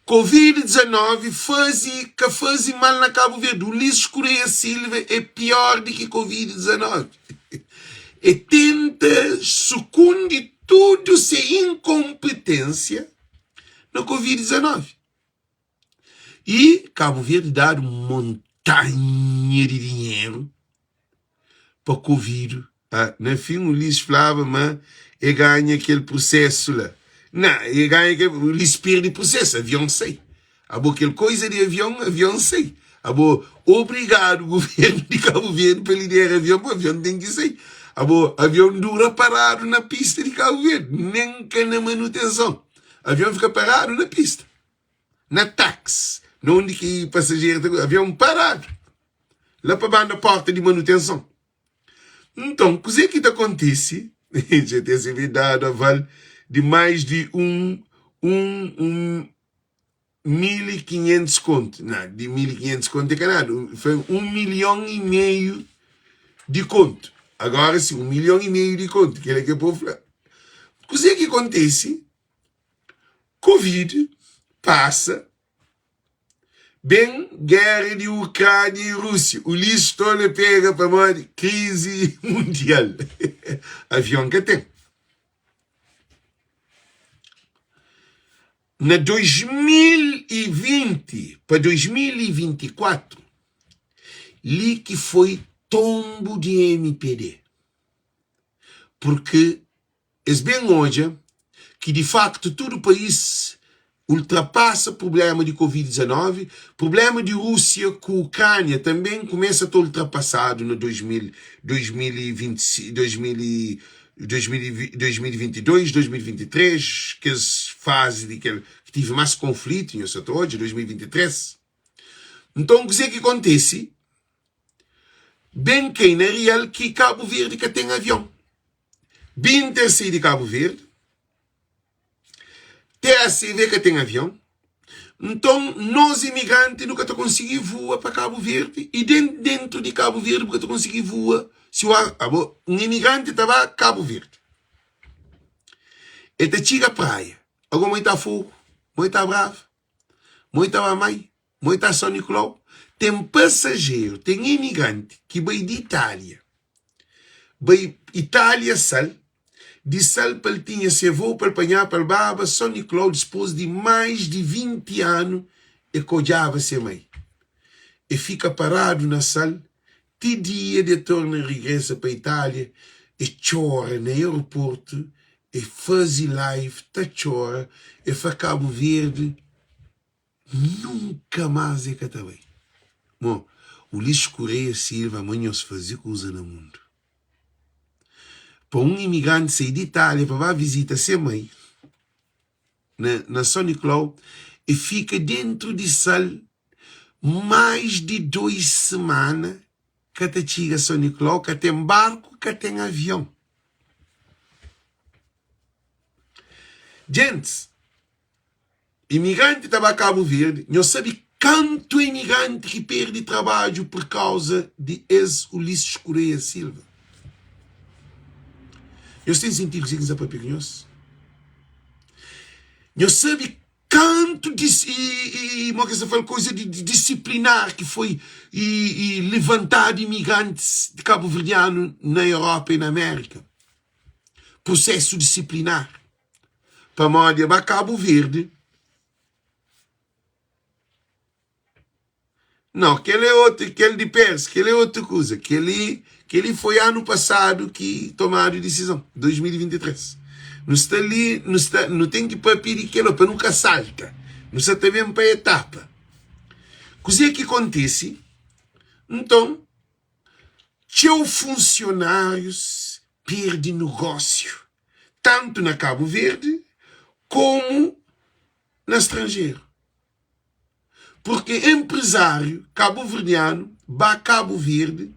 Covid 19 faze ka faze mal na Kabu Verdi. Ulisses Correia Silva é pior di ki Covid 19. É tenta sukundi tudu se inkonpetênsia na Covid 19. I Kabu Verdi dadu un montanha di dinheru pa Covid. Ah, na fin Ulisses flaba ma e ganha kel prusesu la. Na, e ganha kel, Ulisses perde prusesu, avion sai. Abo kel koiza di avion, avion sai. Abo, obrigadu guvernu di Kabu Verdi pa lidera avion, pa avion ten ki sai. Abo, avion dura paradu na pista di Kabu Verdi, nen ka na manutenson. Avion fika paradu na pista. Na taxi, na undi ki pasajeru ta avion paradu. La pa banda porta di manutenson. Nton, kuzê ki ta kontise? GTCV dadu aval di mais di un un un 1500 kontu. Na, di 1500 kontu é ka nada. Foi un milhon i meiu di kontu. Agora si, un milhon i meiu di kontu, kel-la ki é pa fla. Kuzê ki kontise? Covid pasa, ben géra di Ukránia i Rúsia. Ulisses torna pega pamodi krizi mundial. Avion ka ten. Na 2020 pa 2024, li ki foi tonbu di mpd, purki es ben odja ki di faktu tudu país ultrapasa prublema di Covid 19, prublema di Rúsia ku Ukránia tanben kumesa ta ultrapasadu na 2022, 2022, 2023, kes fazi di kel ki tive más konflitu, nhos sa ta odja, 2023. Nton kuzê ki kontise? Ben kai na rial ki Kabu Verdi ka ten avion. Binter sai di Kabu Verdi, TACV ka ten avion, nton nos imigranti nu ka ta konsigi vua pa Kabu Verdi i den dentu di Kabu Verdi bu ka ta konsigi vua si o abo un imigranti ta ba Kabu Verdi el ta txiga praia ago mo i ta Fogu mo i ta Brava mo i ta ba Mai mo i ta São Nicolau ten pasajeru ten imigranti ki bai di Itália bai Itália Sal di Sal pa el tinha se voo pa el panhaba pa el baba São Nicolau dispôs di mais di 20 anu e ka odjaba se mai e fika paradu na Sal ti dia di e torna rigresa pa Itália e txora na aeroportu e fazi live ta txora e fla Kabu Verdi Nunka más e ka ta bai. Mo, Ulisses Correia Silva ma nhos faze kuza na mundu. Pa un imigranti sai di Itália pa ba vizita se mai na, na São Nicolau, e fika dentru di sal mais di 2 semana ka ta txiga São Nicolau, ka ten barku, ka ten avion. Gentis, Imigranti ta ba Kabu Verdi, nhos sabe kantu imigranti ki perde trabadju pur kauza di es Ulisses Correia Silva? Nhos ten sentidu kuzê ki N sta papia ku nhos? Nhos sabe kantu di i mo ki es ta fla koza di disiplinar ki foi i i levantadu imigrantis di kabuverdianu na Europa i na Amérika? Prusesu disiplinar. Pamodi e ba Kabu Verdi. Não, kel é otu, kel di Pérez, kel é otu kuza. Kel-li, kel-li foi anu pasadu ki tomadu disizon, 2023. Nu sta li, nu sta, nu ten ki papia di kel-la pa nu ka salta. Nu sa ta ben pa etapa. Kuzê ki kontise? Nton, Txeu funsionárius perde nogósiu, tantu na Kabu Verdi komu na stranjeru. Purki enprezáriu kabuverdianu ba Kabu Verdi,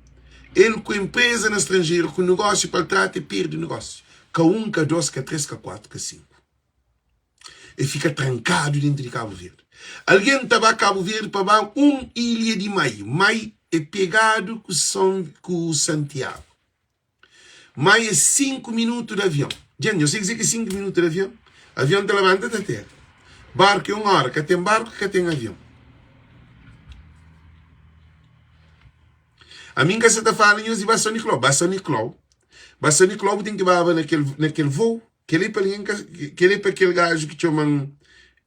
el ku enpreza na stranjeru, ku nogósiu pa el trata, el perde nogósiu. Ka un, ka dôs, ka três, ka kuatu, ka sinku. E fika trankadu dentu di Kabu Verdi. Algen ta ba Kabu Verdi pa ba un ilha di Mai. Mai e pegadu ku Son ku Santiagu. Mai e 5 minutu di avion. Dja nhos sai kuzê ki e 5 minutu di avion? Avion ta labanta ta tera. Barku e un ora. Ka ten barku ka ten avion. Ami N ka sa ta fala nhos di ba Son Niklau. Ba Son Niklau, ba Son Niklau bu ten ki baba na kel na kel vou. Kel-li pa algen ka, kel-li pa kel gaju ki txoma-m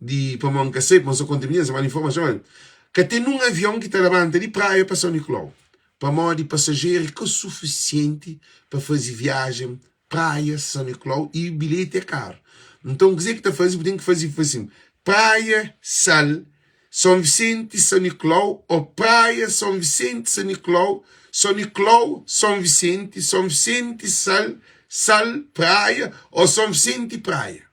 di, pamodi N ka sabe, pamodi N sa konta minina, N sa manda informason, olha, ka ten nun avion ki ta labanta di Praia pa São Nicolau, pamodi pasajeru é ka sufisienti pa faze viajen Praia, São Nicolau i bilheti é karu. Nton kuzê ki ta faze, bu ten ki faze asin, Praia, Sal, São Vicente, São Nicolau, ô Praia, São Vicente, São Nicolau, São Nicolau, São Vicente, São Vicente, Sal, Sal, Praia, ô São Vicente, Praia.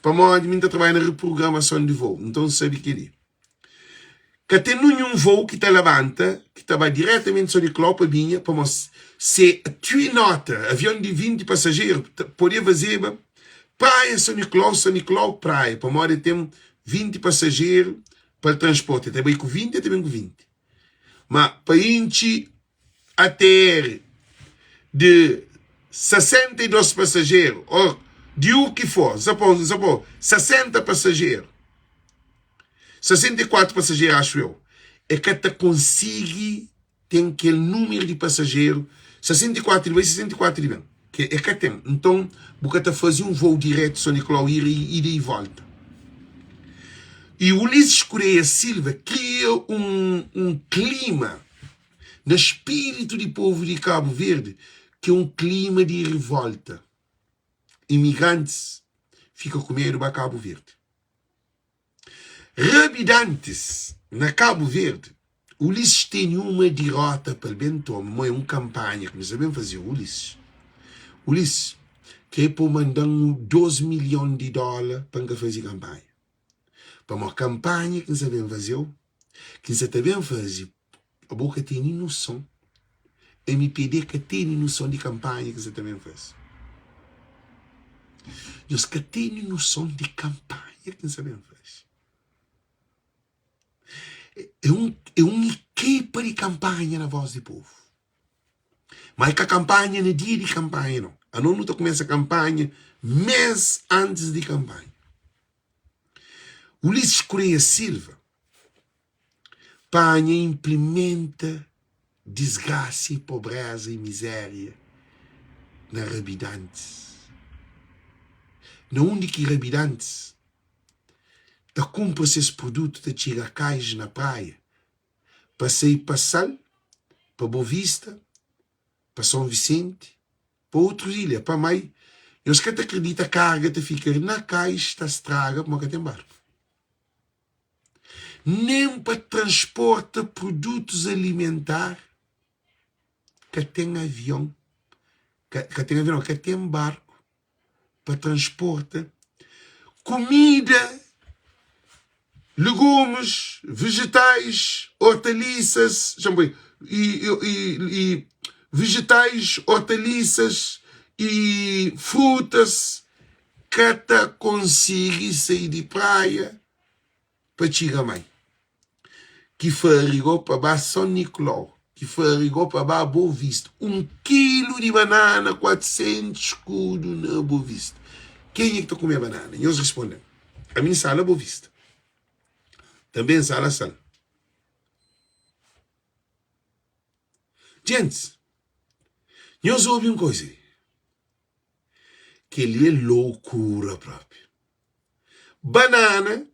Pamodi mi N ta trabadja na reprogramason di voo, nton N sabe kel-li. Ka ten ninhun vou ki ta labanta ki ta ba diretamenti São Nicolau pa binha pamo se Twin Otter, avion di 20 pasajeru, pode fazeba Praia São Nicolau, São Nicolau Praia, pamodi el ten 20 pasajeru pa el transporta, el ta bai ku 20 el ta ben ku 20. Ma pa intxi ATR di 62 pasajeru ô di u ki for, N sa pô, N sa pô 60 pasajeru, 64 pasajeru axu eu, e ka ta konsigi ten kel númeru di pasajeru, 64 di bai, 64 di ben, ke e ka ten. Nton, bu ka ta faze un voo diretu São Nicolau ira ida i volta. I Ulisses Correia Silva kria un un klima na spiritu di povu di Kabu Verdi ki é un klima di rivolta. Imigrantis fika ku medu ba Kabu Verdi. Rabidantis na Kabu Verdi, Ulisses tene uma dirota pa el ben toma, mo é un kanpanha ki nu sta ben faze Ulisses. Ulisses, kre pa bu manda-m 2 milhon di dóla pa N ka faze kanpanha. Pamodi kanpanha ki N sta ben faze-u, ki N sa ta ben faze, abo ka tene noson, mpd ka tene noson di kanpanha ki N sa ta ben faze. Nhos ka tene noson di kanpanha ki N sa ben faze. É un, é un ekipa di kanpanha na Voz di Povu. Ma é ka kanpanha na dia di kanpanha, nau. Anos nu ta kumesa kanpanha mês antis di kanpanha. Ulisses Correia Silva panha i inplimenta disgrasa i pobreza i mizeria na rabidantis. Na undi ki rabidantis ta kunpra ses prudutu ta txiga kais na praia pa sai pa Sal, pa Bovista, pa Son Visenti, pa otus ilha, pa mai nhos ka ta kridita karga ta fika na kais ta straga pamodi ka ten barku nen pa transporta produtus alimentar ka ten avion ka ten avion nau ka ten barku pa transporta kumida, legumes, vegetais, hortaliças, e, e, e vegetais, hortaliças e frutas ka ta konsigi sai di praia pa txiga mai. Ki farigo pa ba São Nicolau, ki farigo pa ba Boa Vista. Un kilu di banana 400 skudu na Boa Vista. Kenha ki ta kume banana? Nhos responde-m. Ami N sta la Boa Vista. Tanbe N sta la Sal. Gentis, nhos obi un koza li. Kel-li é lokura propi. Banana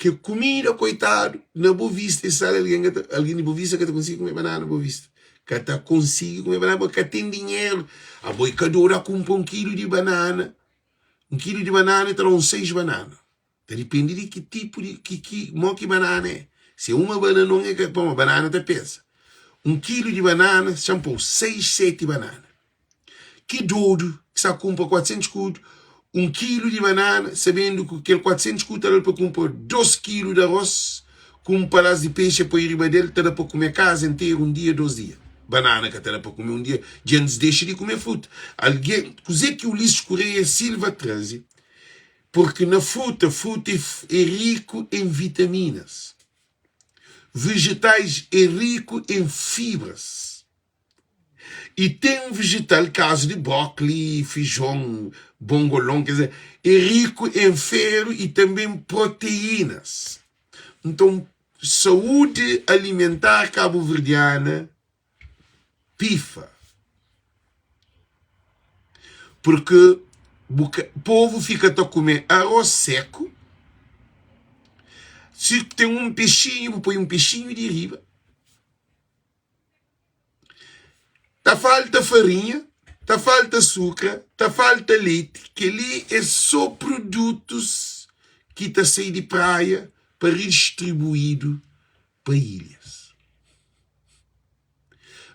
ki é kumida koitadu na bo vista e sal algen ka ta algen di bo vista ka ta konsigi kume banana na bo vista ka ta konsigi kume banana pabia ka ten dinheru abo i ka dodu a kunpra un kilu di banana un kilu di banana ta da un 6 banana ta dipende di ki tipu di ki ki mo ki banana é se é uma bananon é ka pamodi banana ta pesa un kilu di banana xa-m pô 6 7 banana. Ki dodu ki sta kunpra 400 skudu, un kilu di banana, sabendu ku kel 400 skudu ta da-l pa kunpra 2 kilu di aros ku un palas di pexi poi riba del, ta da pa kume kaza interu un dia, dos dia. Banana ka ta da pa kume un dia. Djentis dexa di kume fruta. Algen, kuze ki Ulisses Correia Silva traze? Purki na fruta, fruta é riku en vitaminas. Vejetais é riku en fibras. E ten vejetal, kazu di brókli, fijon, bongolon, ker dizer, é riku en feru i tanben proteínas. Nton, saúdi alimentar kabuverdiana pifa. Purki bu ka, povu fika ta kume arroz seku, si ten un pexinhu, bu poi un pexinhu di riba. Ta falta farinha, ta falta sukra, ta falta leiti. Kel-li é sô produtus ki ta sai di praia pa redistribuídu pa ilhas.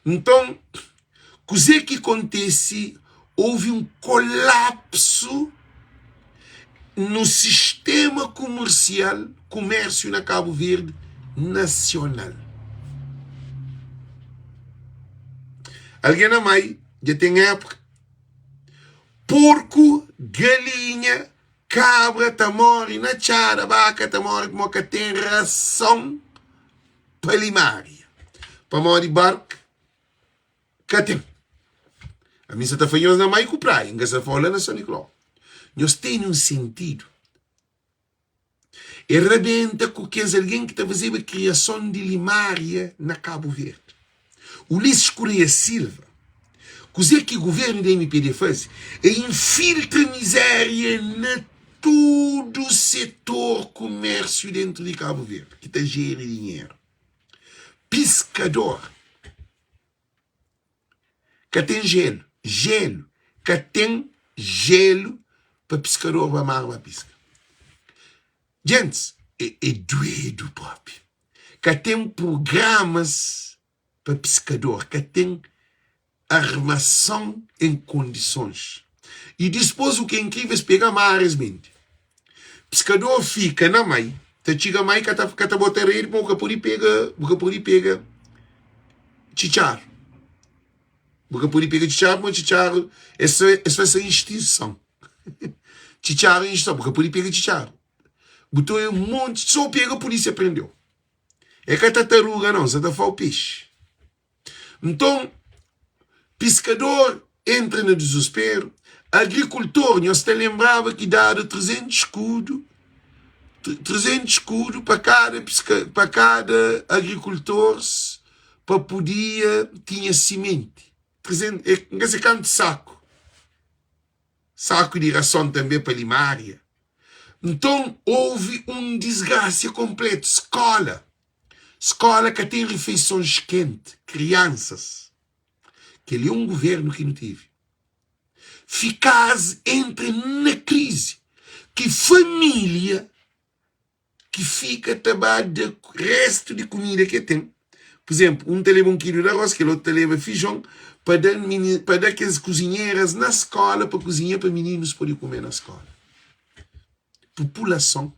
Nton, kuzê ki kontise? Houve un kolapsu no sistema komersial, kumérsiu na Kabu Verdi. Nasional. Algen na mai dja ten époka, porku, galinha, kabra ta móre na txada, baka ta móre pamodi ka ten rason pa limária, pamodi barku ka ten. Ami sa ta fla nhos na mai ku praia, N ka sa fla-u la na San Nikolau. Nhos tene un sentidu. E rabenta ku kes algen ki ta fazeba kriason di limária na Kabu Verdi. Ulisses Correia Silva, Kuzê ki guvernu di mpd faze é infiltra mizéria na tudu setor kumérsiu dentu di Kabu Verdi ki ta jeri dinheru. Piskador. Ka ten jelu, jelu, ka ten jelu pa piskador ba mar ba piska. Gentis, é, é duedu propi. Ka ten prugramas pa piskador, ka ten armason en kondisons. I dispôs, u ki é inkrivel, es pega mar es bende. Piskador fika na mai, ta txiga mai ka ta, ka ta bota redi pa bu ka pode pega, bu ka pode pega txitxaru. Bu ka pode pega txitxaru pamodi txitxaru es es fla se instinson. Txitxaru é instinson, bu ka pode pega txitxaru. Bu ta oia un monti, so pega polísia prendeu. É ka tataruga não, sa ta fau pexi. Nton, piskador entra na dizusperu. Agrikultor, nhos ta lenbraba ki dadu 300 skudu, 300 skudu pa kada piska, pa kada agrikultors pa podia tinha simenti. 300, é, N ka se kantu saku. Saku di rason tanbe pa limária. Nton, ouvi un disgrasia konpletu. Skola. Skola ka ten rifeisons kenti. Kriansas. Kel-li é un guvernu ki nu tevi. Fikaz entra na krizi. Ki família ki fika ta ba da restu di kumida ki el ten. Pur izénplu, un ta leba un kilu di arroz, kel otu ta leba fijon, pa da mini, pa da kes kuzinheras na skóla pa kuzinha pa mininus pode kume na skóla. Populason,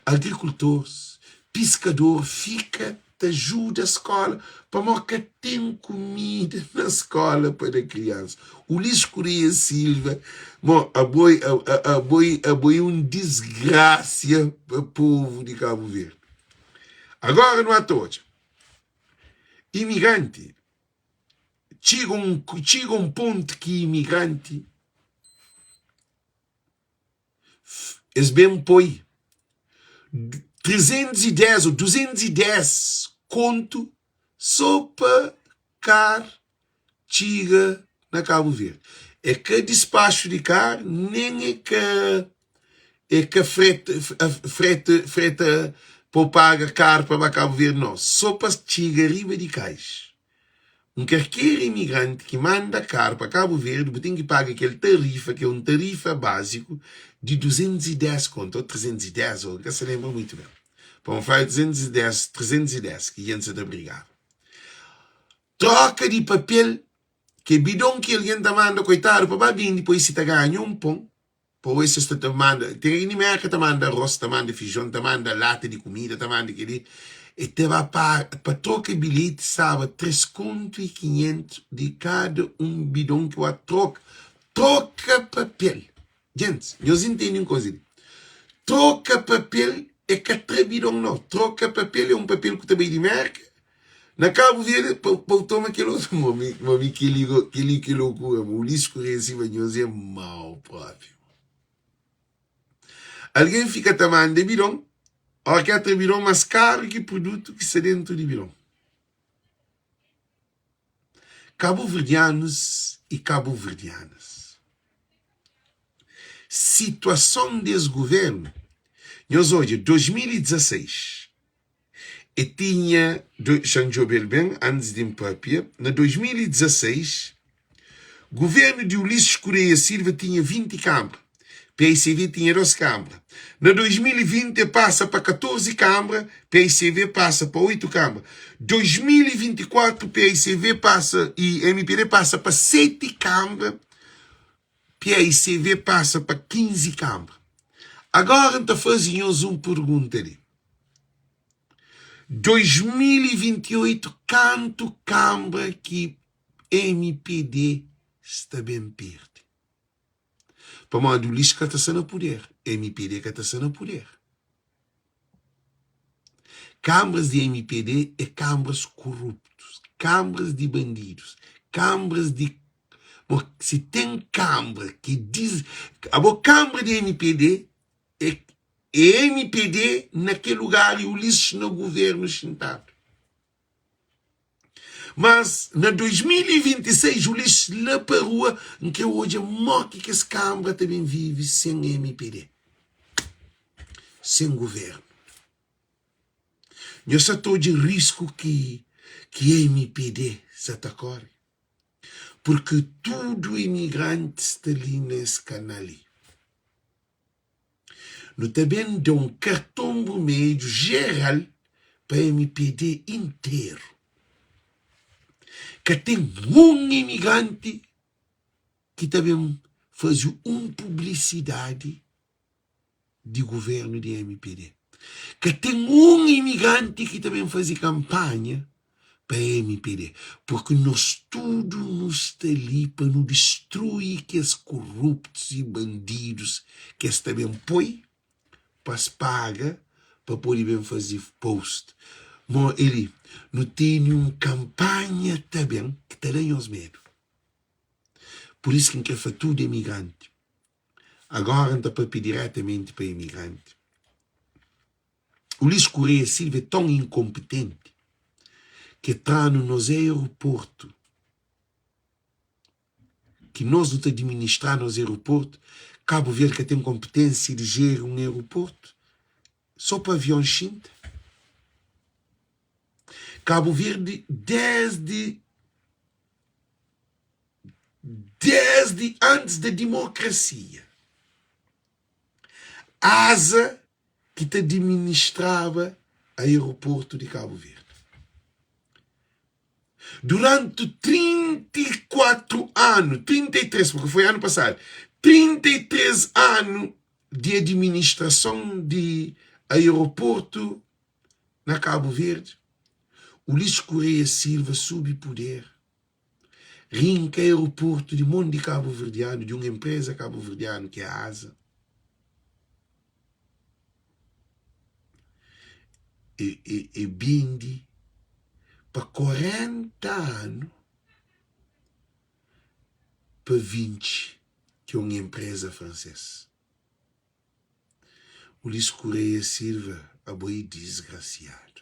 agrikultoris, piskador fika ta juda skóla pamodi ka ten kumida na skóla pa da kriansa. Ulisses Correia Silva, mo abo abo abo é un disgrasia pa povu di Kabu Verdi. Agora nu ata odja imigranti txiga un txiga un pontu ki imigranti es ben poi 310 ou 210 kontu so pa kar txiga na Kabu Verdi. É ka dispaxu di kar, nen é ka é ka frete frete freta pa bu paga kar pa ba Kabu Verdi, nau. So pa txiga riba di kais. Un karker imigranti ki manda kar pa Kabu Verdi, bu ten ki paga kel tarifa, ki é un tarifa baziku di 210 kontu, ou 310, ou N ka sa lenbra muitu ben. Pa N fla é 210, 310 ki jenti sa ta brigaba. Troka di papel ke bidon ki algen ta manda koitadu pa ba bindi pa si ta ganha un pon pa oi si es ta manda ten algen di merka ta manda aros ta manda fijon ta manda lata di kumida ta manda keli e ta ba pa pa troka bilheti staba 3 kontu i 500 di kada un bidon ki ba troka troka papel Gentis, nhos intende un koza li. Troka papel é ka tra bidon nau. Troka papel é un papel ku ta bai di Merka na Kabu Verdi pa bu toma kel otu. Mo mi, mo mi keli go, keli ki lokura mo. Ulisses Correia sima nhos é mau propi. Algen fika ta manda bidon, ora ki el tra bidon mas karu ki produtu ki sta dentu di bidon. Kabuverdianus i kabuverdianas, situason des guvernu, nhos odja 2016 e tinha, xa-m djobe-l ben antis di N papia, na 2016 Guvernu di Ulisses Correia Silva tinha 20 kanbra, paicv tinha 2 kanbra. Na 2020 e pasa pa 14 kanbra, paicv pasa pa 8 kanbra. 2024 paicv pasa i mpd pasa pa 7 kanbra, paicv pasa pa 15 kanbra. Agora N ta faze nhos un pergunta li. 2028 kantu kanbra ki mpd sta ben perde? Pamodi Ulisses ka ta sta na puder, mpd ka ta sta na puder. Kanbras di mpd é kanbras koruptus, kanbras di bandidus, kanbras di Bo si ten kanbra ki diz abo kanbra di mpd é é mpd na kel lugar i Ulisses na governo xintadu. Mas na 2026 Ulisses la pa rua N kre odja mo ki kes kanbra ta ben vive sen mpd, sen governo. Nhos sa ta odja risku ki ki mpd sa ta kore? Purki tudu imigranti sta li na es kanal li. Nu ta ben da un karton brumedju jeral pa mpd interu. Ka ten un imigranti ki ta ben faze un publisidadi di guvernu di mpd. Ka ten un imigranti ki ta ben faze kanpanha pa mpd, purki nos tudu nu sta li pa nu distrui kes koruptus i bandidus ki es ta ben poi pa es paga pa pode ben faze post. Mo eli, nu tene un kanpanha ta ben ki ta da nhos medu. Pur isu ki N kre fla tudu imigranti, Agora N ta papia diretamenti pa imigranti. Ulisses Correia Silva é tão inkompetenti ki e tra-nu nos aeroportu, ki nos nu ta administra nos aeroportu. Kabu Verdi ka ten konpetênsia di jeri un aeroportu so pa avion xinta. Kabu Verdi desdi Desdi antis da dimokrasia, aza ki ta diministraba aeroportu di Kabu Verdi. Duranti 34 anu, 33, purki foi anu pasadu, 33 anu di adiministrason di aeroportu na Kabu Verdi, Ulisses Correia Silva subi puder Rinka aeroportu di mon di kabuverdianu, di un enpreza kabuverdianu ki é Asa. E, e, e bindi pa 40 anu pa Vinci, ki é un enpreza fransês. Ulisses Correia Silva, abo é disgrasiadu.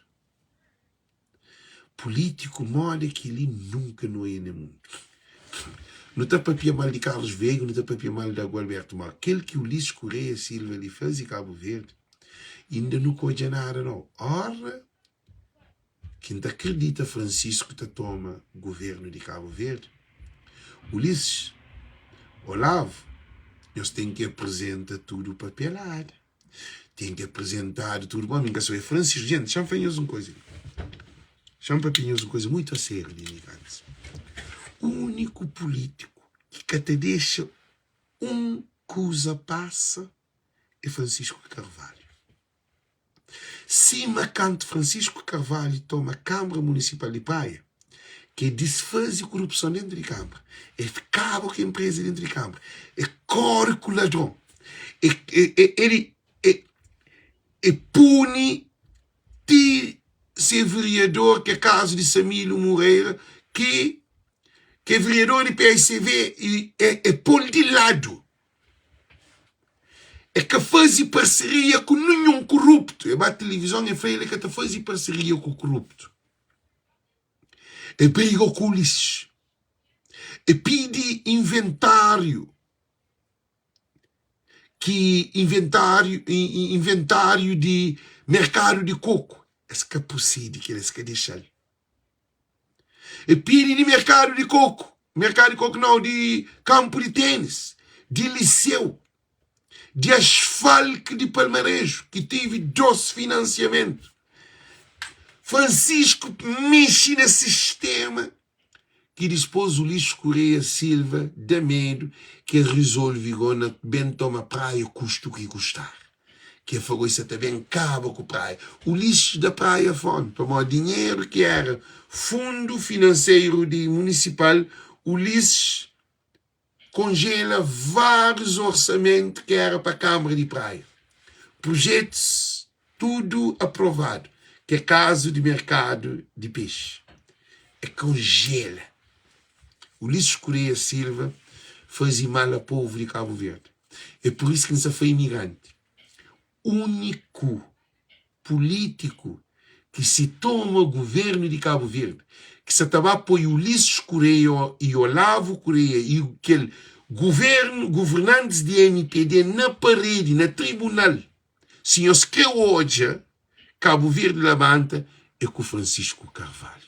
Pulítiku moda kel-li nunka nu oia na mundu. Nu ta papia mal di Carlos Veiga, nu ta papia mal di Agualberto ma kel ki Ulisses Correia Silva li faze Kabu Verdi, inda nu ka odja nada nau. Ora ki N ta kridita Francisco ta toma guvernu di Kabu Verdi, Ulisses, Olavo, nhos ten ki aprizenta tudu papelada. Ten ki aprizentadu tudu. Bom, mi N ka sabe Francisco. Jenti, xa-m fla nhos un koza li. Xa-m papia nhos un koza mutu asériu di imigrantis. Úniku pulítiku ki ka ta dexa un kuza pasa é Francisco Carvalho. Sima kantu Francisco Carvalho toma Kâmara Munisipal di Praia, ki é disfaze korupson dentu di Kâmara, é kaba ku enpreza dentu di Kâmara, é kóre ku ladron, é, é, é, é, é pune ti se vereador, ki é kazu di Samílio Moreira, ki ki é vereador di PSCV i é, é pô-l di ladu. É ka faze parseria ku ninhun koruptu. É ba tilivizon e fla el é ka ta faze parseria ku koruptu. É briga ku Ulisses. É pidi inventáriu ki inventáriu inventáriu di merkadu di koku. Es ka prosidi kel, es ka dexa-l. E pidi di merkadu di koku, merkadu di koku nau, di kanpu di tenis, di liseu, di asfalki di Palmareju, ki tevi dos finansiamentu. Francisco mexi na sistema ki dispos Ulisses Correia Silva da medu ki el rizolvi go na ben toma praia kustu ki kustar. Ki el fla goi sa ta ben kaba ku Praia. Ulisses da Praia fomi pamodi dinheru ki era fundu finanseru di munisipal, Ulisses konjela várius orsamentu ki era pa Kamara di Praia. Prujetus tudu aprovadu, ki é kazu di merkadu di pexi. É konjela. Ulisses Correia Silva faze mal a povu di Kabu Verdi. É pur isu ki N sa fla imigranti, úniku pulítiku ki si toma guvernu di Kabu Verdi, ki sa ta ba poi Ulisses Correia i Olavo Correia i kel guvernu, guvernantis di mpd na paredi, na tribunal, si nhos kre odja Kabu Verdi labanta, é ku Francisco Carvalho.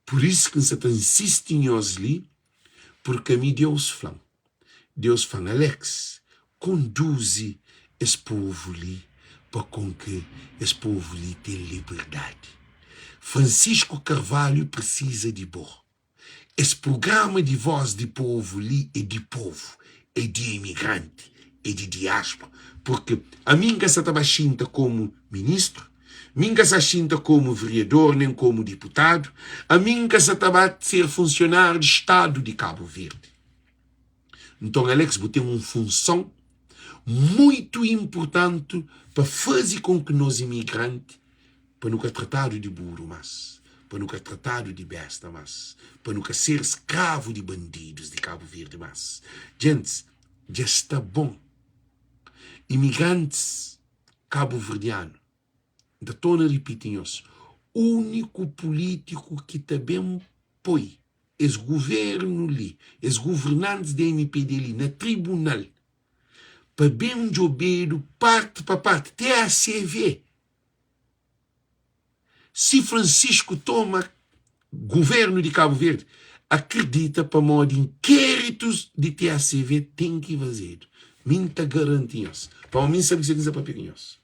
Pur isu ki N sa ta insisti nhos li, purki ami Deus fla-m. Deus fla-m, Alex, konduzi es povu li pa konke es povu li ten liberdadi. Francisco Carvalho prisiza di bo. Es prugrama di Voz di Povu li é di povu, é di imigranti, é di diáspora. Purki ami N ka sa ta ba xinta komu ministru, mi N ka sa xinta komu veriador nen komu diputadu, ami N ka sa ta ba ser funsionáriu di Stadu di Kabu Verdi. Nton Alex bu ten un funson muitu inpurtantu pa faze kon ki nos imigranti pa nu ka tratadu di buru mas, pa nu ka tratadu di besta mas, pa nu ka ser skravu di bandidus di Kabu Verdi mas. Djentis, dja sta bon. Imigrantis kabuverdianu, N ta torna ripiti nhos, úniku pulítiku ki ta ben poi es guvernu li, es guvernantis di mpd li na tribunal pa ben djobedu parti pa parti, TACV, Si Francisco toma governo di Cabo Verde, acredita pamodi inquéritos di TACV ten ki fazedu. Mi N ta garanti nhos, pamodi mi N sabe kuzê ki N sta papia ku nhos.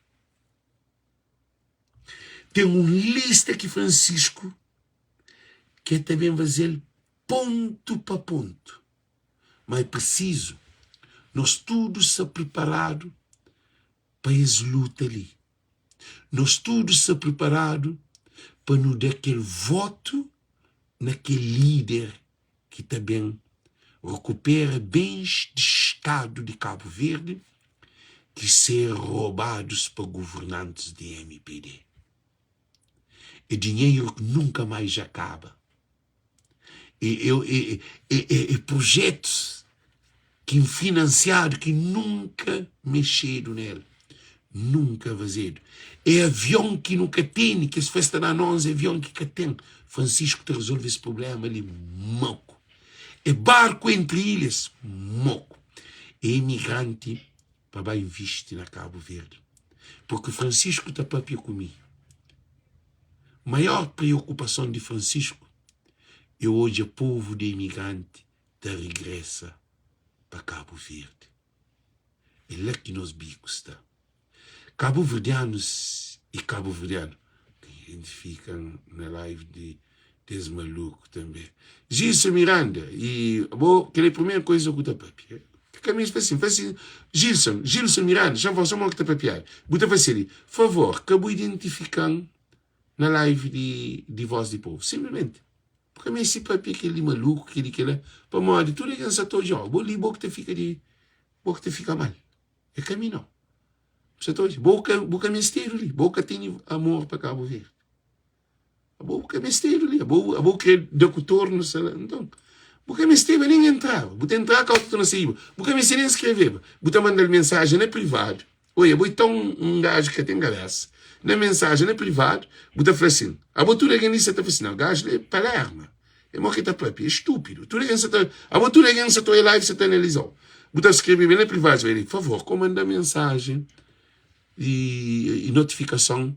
Ten un lista ki Francisco ke ta ben fazel pontu pa pontu. Ma é preciso nos tudu sta preparadu pa es luta li. Nos tudu sta priparadu pa nu da kel votu na kel líder ki ta ben rekupera bens di Stadu di Kabu Verdi ki ser robadus pa guvernantis di mpd. É dinheru ki nunka mais dja kaba. É projetus ki N finansiadu ki nunka mexedu nel, nunka fazedu. É avion ki nu ka tene, ki es fla es ta da-nu 11 avion ki ka ten. Francisco ta rezolve es prubléma li moku. É barku entri ilhas moku. É imigranti pa ba invisti na Kabu Verdi. Purki Francisco ta papia ku mi. Maior preokupason di Francisco é odja povu di imigranti ta rigresa pa Kabu Verdi. É la ki nos biku sta. Kabuverdianus y kabuverdianu identifika na live di des maluku tanbe. Gilson Miranda y bo kel é primeru koisa ku ta papia. Ka meste fla sin, fla sin Gilson, Gilson Miranda, xa-m fla-u so mo ki ta papiadu. Bu ta fase li, favor ka bu identifika-m na live di di voz di povu. Simplesmenti. Bu ka meste papia kel di maluku, kel di kela, pamodi tudu algen sa ta odja-u. Bo li bo ki ta fika di bo ki ta fika mal. É ka mi nau. Bu sa ta odja? Bo ka bu ka mestedu li. Bo ka tene amor pa Kabu Verdi. Abo bu ka mestedu li. Abo abo kre da ku tornu sa la. Nton, bu ka mesteba nen entraba. Bu ta entra ka ta torna saiba. Bu ka meste nen skreveba. Bu ta mandal mensajen na privadu. Oi, abo é tão un gajo ki ka ten kabesa. Na mensajen na privadu, bu ta fla sin. Abo tudu algen li sa ta fla sin, nau, gajo li é palerma. É mo ki ta papia, é stúpidu. Tudu algen sa ta, abo tudu algen sa ta oia live sa ta analizau. Bu ta skrebe na privadu, sa fla, favor, ko manda mensajen i notifikason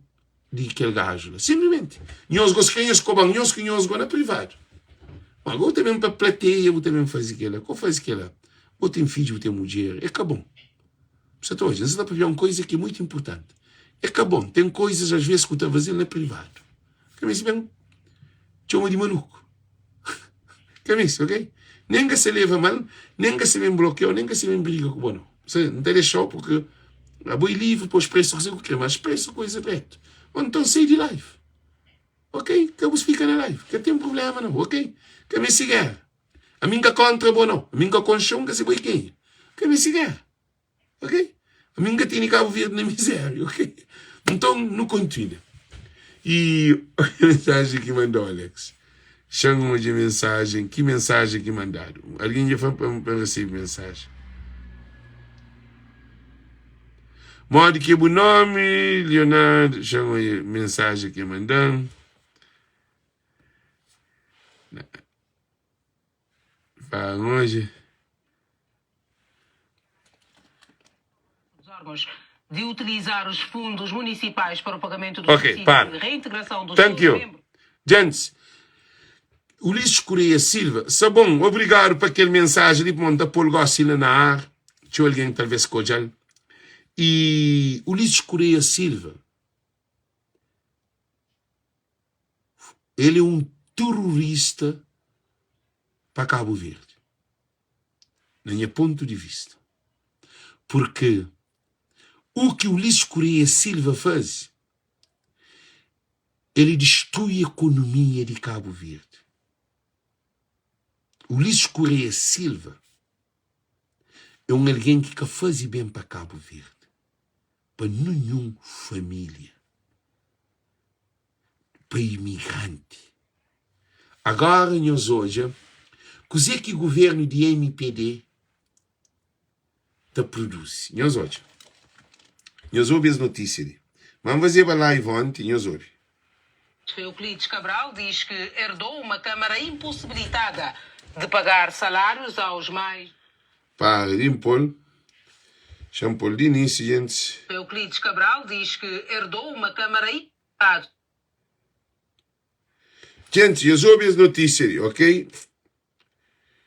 di kel gaju la. Simplesmente, nhos go, si ka nhos koba-m, nhos ku nhos go na privadu. Ma go ta ben pa plateia, bu ta ben faze kela. Ko faze kela. Bo ten fidju, bu ten mudjer, é ka bon. Bu sa ta odja, N sa ta papia un koiza ki é muitu inpurtanti. É ka bon, ten koizas as ves ku ta faze-l na privadu. Ka meste ben txoma di maluku. Ka meste, ok? Nen ka se leva mal, nen ka se ben blokiau, nen ka se ben briga ku bo, nau. N ta dexa-u purki. Abo é livre pa expressa kuzê ku kre, mas expressa coisa dretu. Ou nton sai di live. Ok, ka bu fika na live, ka ten problema nau, ok? Ka meste guerra. Ami N ka kontra bo nau, ami N ka konxe-u, N ka se bo é kenha. Ka meste guerra, ok? Ami N ka tene Kabu Verdi na miséria, ok? Nton, nu kontinua. I mensajen ki mandau Alex. Xa-m odja mensajen, ki mensajen ki mandadu. Algen dja fla-m pa N resebe mensajen. Modi ki é bu nómi, Leonardo? Xa-m odja mensajen ki el manda-m. Pa N odja. Os órgãos de utilizar os fundos municipais para o pagamento do Ok, subsídio para. de reintegração dos Thank seus you. membros. Gents, Ulisses Correia Silva, sa bon, obrigadu pa kel mensajen li, pamodi N ta pô-l gósi la na ar, txeu algen talvês ka odja-l. I Ulisses Correia Silva, el é un terrorista pa Kabu Verdi. Na nha pontu di vista. Purki u ki Ulisses Correia Silva faze, el distrui ekonomia di Kabu Verdi. Ulisses Correia Silva é un algen ki ka faze ben pa Kabu Verdi, pa ninhun família, pa imigranti. Agora nhos odja kuze ki governu di mpd ta produzi. Nhos odja. Nhos obi es notisia li. Ma N fazeba live onti, nhos obi. Euclides Cabral diz que herdou uma Câmara impossibilitada de pagar salários aos mais. Para di N pô-l. Xa-m pô-l di inísiu, gentis. Euclides Cabral diz que herdou uma Câmara impossibilitada. Gentis, nhos obi es notísia li, ok?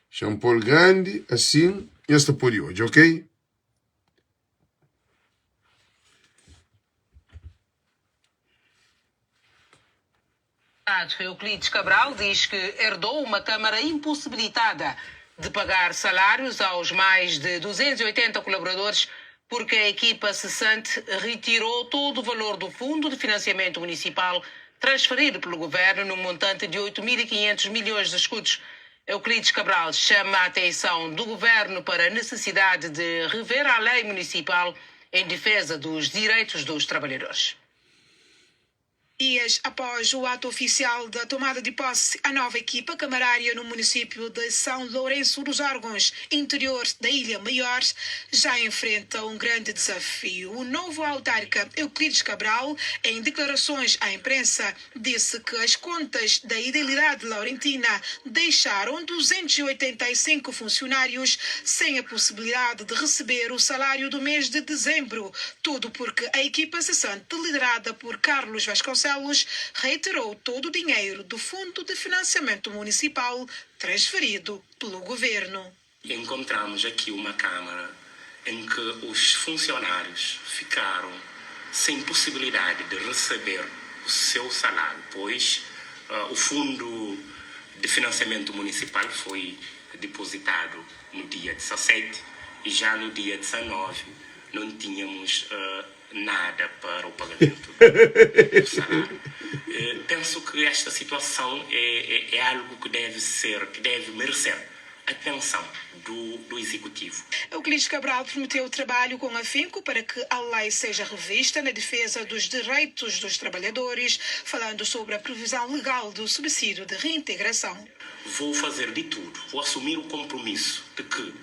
Xa-m pô-l grandi, asin nhos ta pode odja, ok? Euclides Cabral diz que herdou uma Câmara impossibilitada de pagar salários aos mais de 280 colaboradores porque a equipa cessante retirou todo o valor do Fundo de Financiamento Municipal transferido pelo governo num montante de 8.500 milhões de escudos. Euclides Cabral chama a atenção do governo para a necessidade de rever a lei municipal em defesa dos direitos dos trabalhadores. Dias após o ato oficial da tomada de posse, a nova equipa camarária no município de São Lourenço dos Órgãos, interior da Ilha Maior, já enfrenta um grande desafio. O novo autarca Euclides Cabral, em declarações à imprensa, disse que as contas da Idilidade Laurentina deixaram 285 funcionários sem a possibilidade de receber o salário do mês de dezembro. Tudo porque a equipa cessante, liderada por Carlos Vasconcelos, reiterou todo o dinheiro do Fundo de Financiamento Municipal transferido pelo governo. Encontramos aqui uma Câmara em que os funcionários ficaram sem possibilidade de receber o seu salário, pois o Fundo de Financiamento Municipal foi depositado no dia 17 e já no dia 19 não tínhamos nada para o pagamento do salário. Penso que esta situação é, é, é algo que deve ser, que deve merecer atenção do, do Executivo. Euclides Cabral prometeu trabalho com afinco para que a lei seja revista na defesa dos direitos dos trabalhadores, falando sobre a previsão legal do subsídio de reintegração. Vou fazer de tudo, vou assumir o compromisso de que,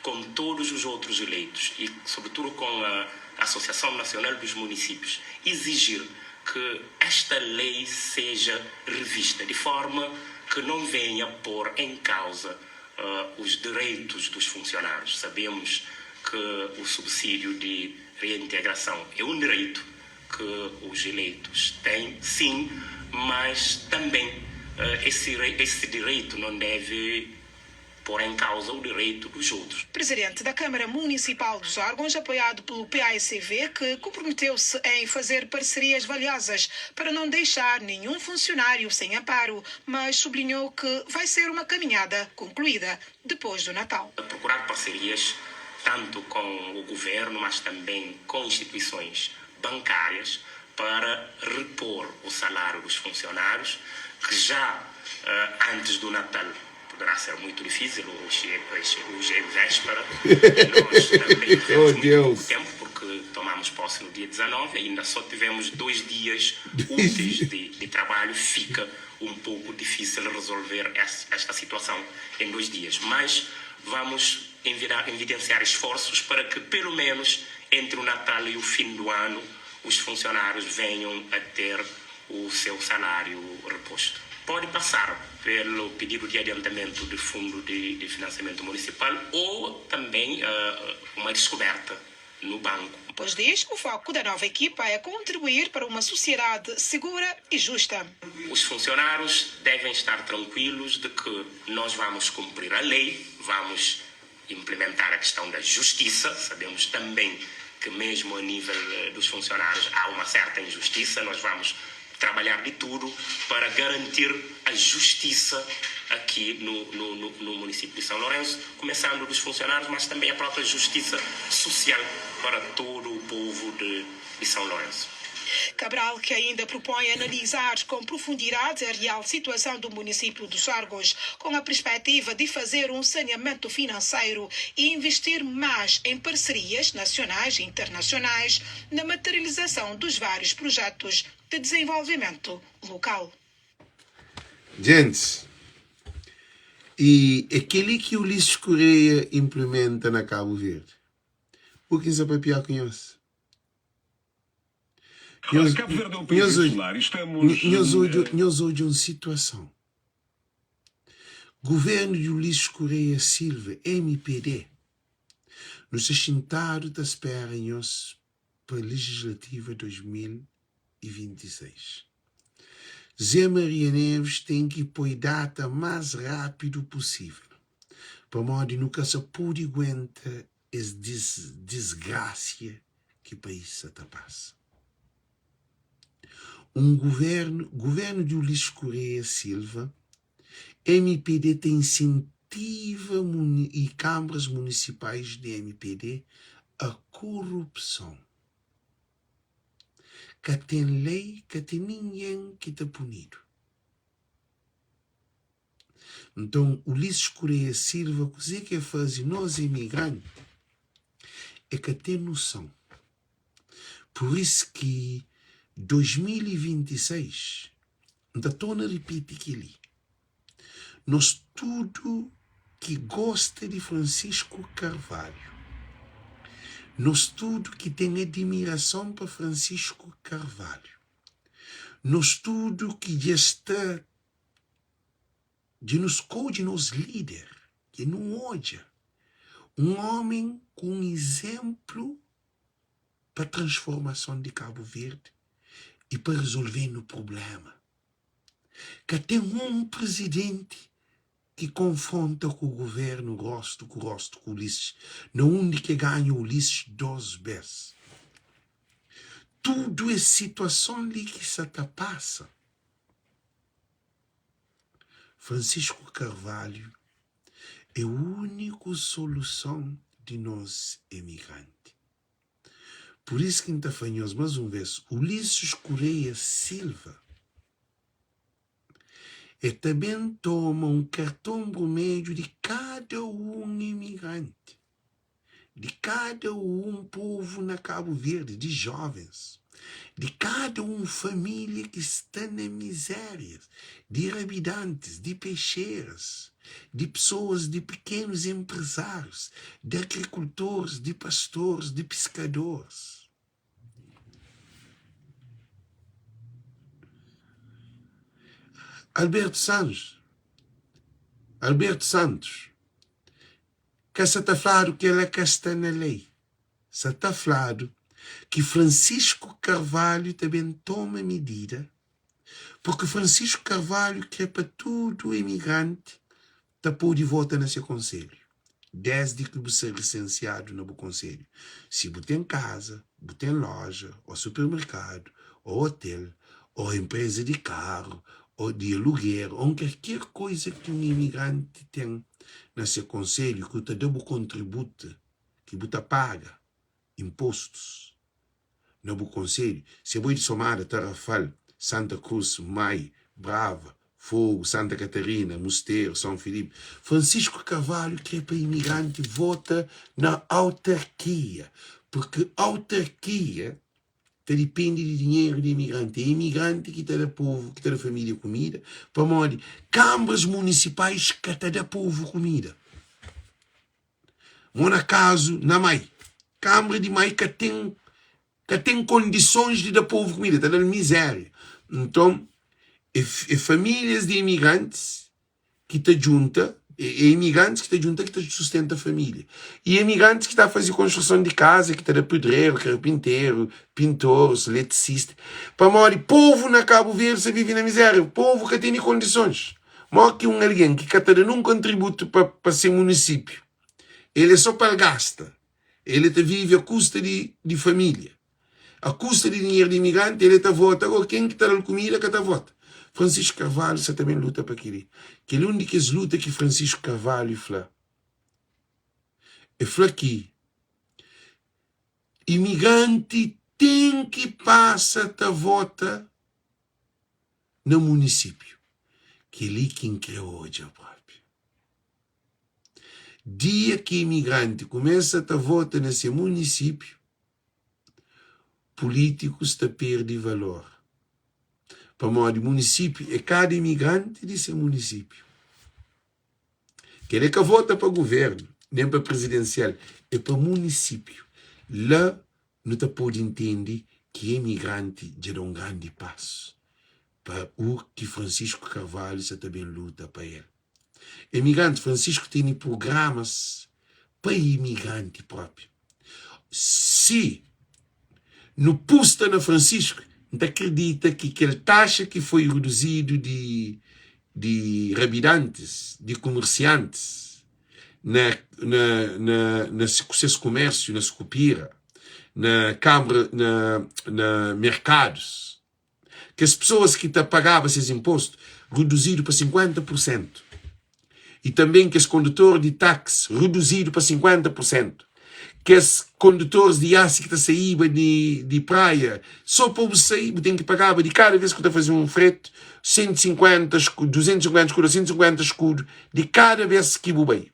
com todos os outros eleitos e, sobretudo, com a Associação Nacional dos Municípios, exigir que esta lei seja revista de forma que não venha pôr em causa os direitos dos funcionários. Sabemos que o subsídio de reintegração é um direito que os eleitos têm, sim, mas também esse, esse direito não deve pôr em causa o direito dos outros. Presidente da Câmara Municipal dos Órgãos, apoiado pelo PAICV, que comprometeu-se em fazer parcerias valiosas para não deixar nenhum funcionário sem amparo, mas sublinhou que vai ser uma caminhada concluída depois do Natal. Procurar parcerias tanto com o governo, mas também com instituições bancárias, para repor o salário dos funcionários, que já uh, antes do Natal poderá ser muito difícil, hoje é, hoje é véspera, e nós também tivemos Oh, muito Deus. pouco tempo, porque tomamos posse no dia 19, ainda só tivemos 2 dias úteis de trabalho, fica um pouco difícil resolver esta situação em 2 dias. Mas vamos evidenciar esforços para que, pelo menos, entre o Natal e o fim do ano, os funcionários venham a ter o seu salário reposto. Pode passar pelo pedido de adiantamento de fundo de financiamento municipal ou também uma descoberta no banco. Pois diz, o foco da nova equipa é contribuir para uma sociedade segura e justa. Os funcionários devem estar tranquilos de que nós vamos cumprir a lei, vamos implementar a questão da justiça. Sabemos também que mesmo a nível dos funcionários há uma certa injustiça. Nós vamos trabalhar de tudo para garantir a justiça aqui no município de São Lourenço, começando dos funcionários, mas também a própria justiça social para todo o povo de São Lourenço. Cabral, que ainda propõe analisar com profundidade a real situação do município dos Órgãos, com a perspectiva de fazer um saneamento financeiro e investir mais em parcerias nacionais e internacionais na materialização dos vários projetos de desenvolvimento local. Gentis, e é kel-li ki Ulisses Correia inplimenta na Kabu Verdi. Bu ki N sa papiá ku nhos? Ora, Nhos, Cabo Verde é um país nhos, insular e estamos. nhos odja, nhos odja un situason. Guvernu di Ulisses Correia Silva, mpd, nu sta xintadu ta spera nhos pa Legislativa 2026. Zé Maria Neves ten ki poi data más rápidu pusível, pamodi nu ka sa pode guenta es disgrasia ki país sa ta pasa. Un guvernu, guvernu di Ulisses Correia Silva, mpd ta insentiva i kanbras munisipais di mpd a korupson. Ka ten lei, ka ten ningen ki ta punidu. Nton, Ulisses Correia Silva, kuzê ki el faze nos emigranti, é ka ten noson. Pur isu ki 2026, N ta torna ripiti kel-li, nos tudu ki gosta di Francisco Carvalho, nos tudu ki ten adimirason pa Francisco Carvalho, nos tudu ki dja sta Dja nu skodje nos líder, dja nu odja un ómi ku un izénplu pa transformason di Kabu Verdi i pa rezolve-nu prubléma. Ka ten un prizidenti ki konfronta ku guvérnu róstu ku róstu ku Ulisses, na undi ki e ganha Ulisses dos bês. Tudu es situason li ki sa ta pasa. Francisco Carvalho é úniku soluson di nos emigranti. Pur isu ki N ta fla nhos más un vês, Ulisses Correia Silva é ta ben toma un karton brumedju di kada un emigranti. Di kada un povu na Kabu Verdi, di jovens, di kada un familia ki sta na mizérias, di rabidantis, di pexeras, di pesoas, di pikenus enprezárius, di agrikultoris, di pastoris, di piskadoris. Alberto Santos, Alberto Santos. Ka sa ta fladu kel-la ka sta na lei. Sa ta fladu ki Francisco Carvalho ta ben toma midida, purki Francisco Carvalho kre pa tudu emigranti ta pode vota na se konselhu, desdi ki bu ser lisensiadu na bu konselhu. Si bu ten kaza, bu ten loja, o supermerkadu, o otel, o enpreza di karu, o di aluger, o nkalker koiza ki un imigranti ten na se konselhu ki u ta da bu kontributu. ki bu ta paga impostus na bu konselhu, si abo é di Somada, Tarrafal, Santa Cruz, Mai, Brava, Fogo, Santa Catarina, Musteru, São Filipe, Francisco Carvalho kre pa imigranti vota na autarkia, porque autarkia ta dipende di dinheru di imigranti. É imigranti ki ta da povu, ki ta da família kumida, pamodi kanbras munisipais ka ta da povu kumida. Mo na kazu na Mai, kanbra di Mai ka ten ka ten kondisons di da povu kumida, ta da-l mizéria. Nton, é é famílias di imigrantis ki ta djunta, é imigrantis ki ta djunta ki ta sustenta família. E imigrantis ki ta faze konstruson di kaza, ki ta da pedreru, karpinteru, pintoris, eletrisisti. Pamodi povu na Kabu Verdi sa vive na mizéria, povu ka tene kondisons. Mo ki un algen ki ka ta da nun kontributu pa pa se munisípiu, el é so pa el gasta, el ta vive a kusta di di família. A kusta di dinheru di imigranti, el ta vota. Agora, ken ki ta da-l kumida ka ta vota. Francisco Carvalho sa ta ben luta pa kel-li. Kel-li un di kes luta ki Francisco Carvalho fla. E fla ki imigranti ten ki pasa ta vota na munisípiu. Kel-li ki N kre odja propi. Dia ki imigranti kumesa ta vota na se munisípiu, pulítikus ta perde valor, pamodi munisípiu é kada imigranti di se munisípiu. Kel é ka vota pa guvernu, nen pa prizidensial, é pa munisípiu. La nu ta pode ntende ki imigranti dja da un grandi pasu pa u ki Francisco Carvalho sa ta ben luta pa el. Imigranti, Francisco tene prugramas pa imigranti propi. Si nu pusta na Francisco, N ta kridita ki kel taxa ki foi reduzidu di di rabidantis, di kumersiantis na na na na ku ses kumersiu na Sukupira, na kanbra na na merkadus, Kes pesoas ki ta pagaba ses inpostu reduzidu pa 50 pur sentu i tanbê kes kondutor di taksi reduzidu pa 50 pur sentu. Kes kondutoris di iasi ki ta saíba di praia, sô pa bu sai bu ten ki pagaba di kada bês ki bu ta faze un fretu 150 skudu, 250 skudu ô 150 skudu di kada bês ki bu bai.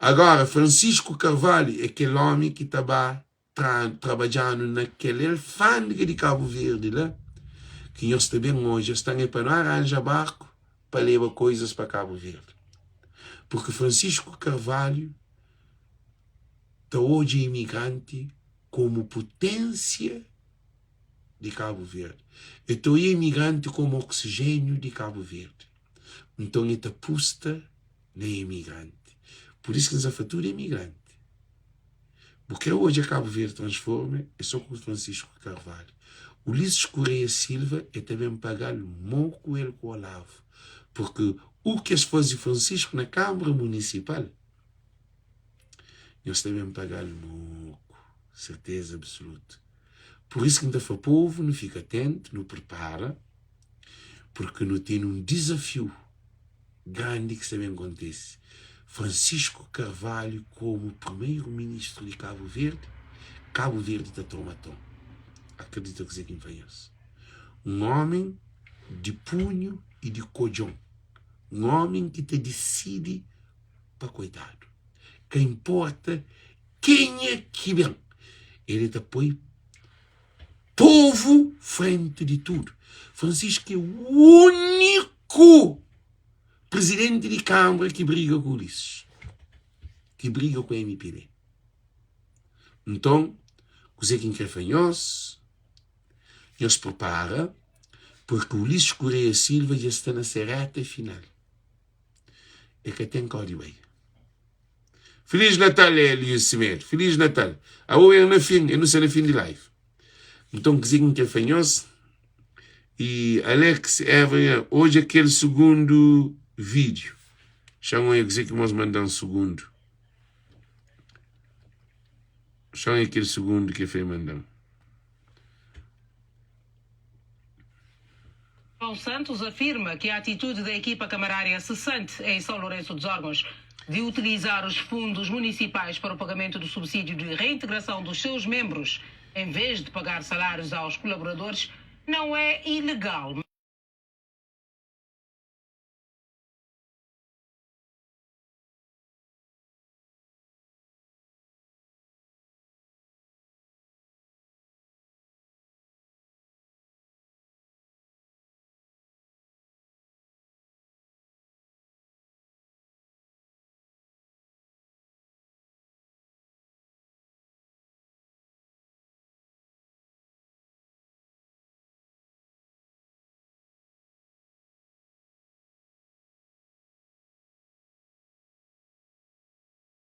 Agora, Francisco Carvalho é kel ómi ki ta ba trabadjanu na kel alfândega di Kabu Verdi la ki nhos ta ben odja sta é pa no aranja barku pa leba koizas pa Kabu Verdi purki Francisco Carvalho ta odja imigranti komu putensia di Kabu Verdi el ta odja imigranti komu oksijéniu di Kabu Verdi nton el ta pusta na imigranti pur isu ki N sa fla tudu imigranti. Bu kre odja Cabo Verde transforma é so ku Francisco Carvalho. Ulisses Correia Silva é ta ben pagal mo ku el ku Olavo porque u ki es faze Francisco na Câmara Municipal nhos ta ben pagal moku serteza absoluta. Por isso ki N ta fla povo nu fika atento nu prepara porque nu tene um desafio. Grandi ki sta ben kontese. Francisco Carvalho komu primeiro ministro di Cabo Verde, Cabo Verde ta toma ton. Akredita kuze ki N fla nhos. Un omen di punhu i di kodjon. Un omen ki ta disidi pa koitadu. Ka inporta kenha ki ben, el ta poi povu frenti di tudu. Francisco é úniku presidenti di Câmara ki briga ku Ulisses, ki briga ku MPD. Nton, kuzê ki N krê fla nhos, nhos pripara, purki Ulisses Correia Silva dja sta na se reta final. E ka ten kau di bai. Feliz Natal Hélio Semedo, Feliz Natal. Aô é na fin, é nu sta na fin di live. Nton kuzê ki N krê fla nhos? E Alex Evan, odja kel sugundu vídeo. Xa-m odja kuzê ki mos manda-m sugundu. Xa-m odja kel sugundu ki el fla manda-m. João Santos afirma que a atitude da equipa camarária cessante em São Lourenço dos Órgãos. de utilizar os fundos municipais para o pagamento do subsídio de reintegração dos seus membros, em vez de pagar salários aos colaboradores, não é ilegal.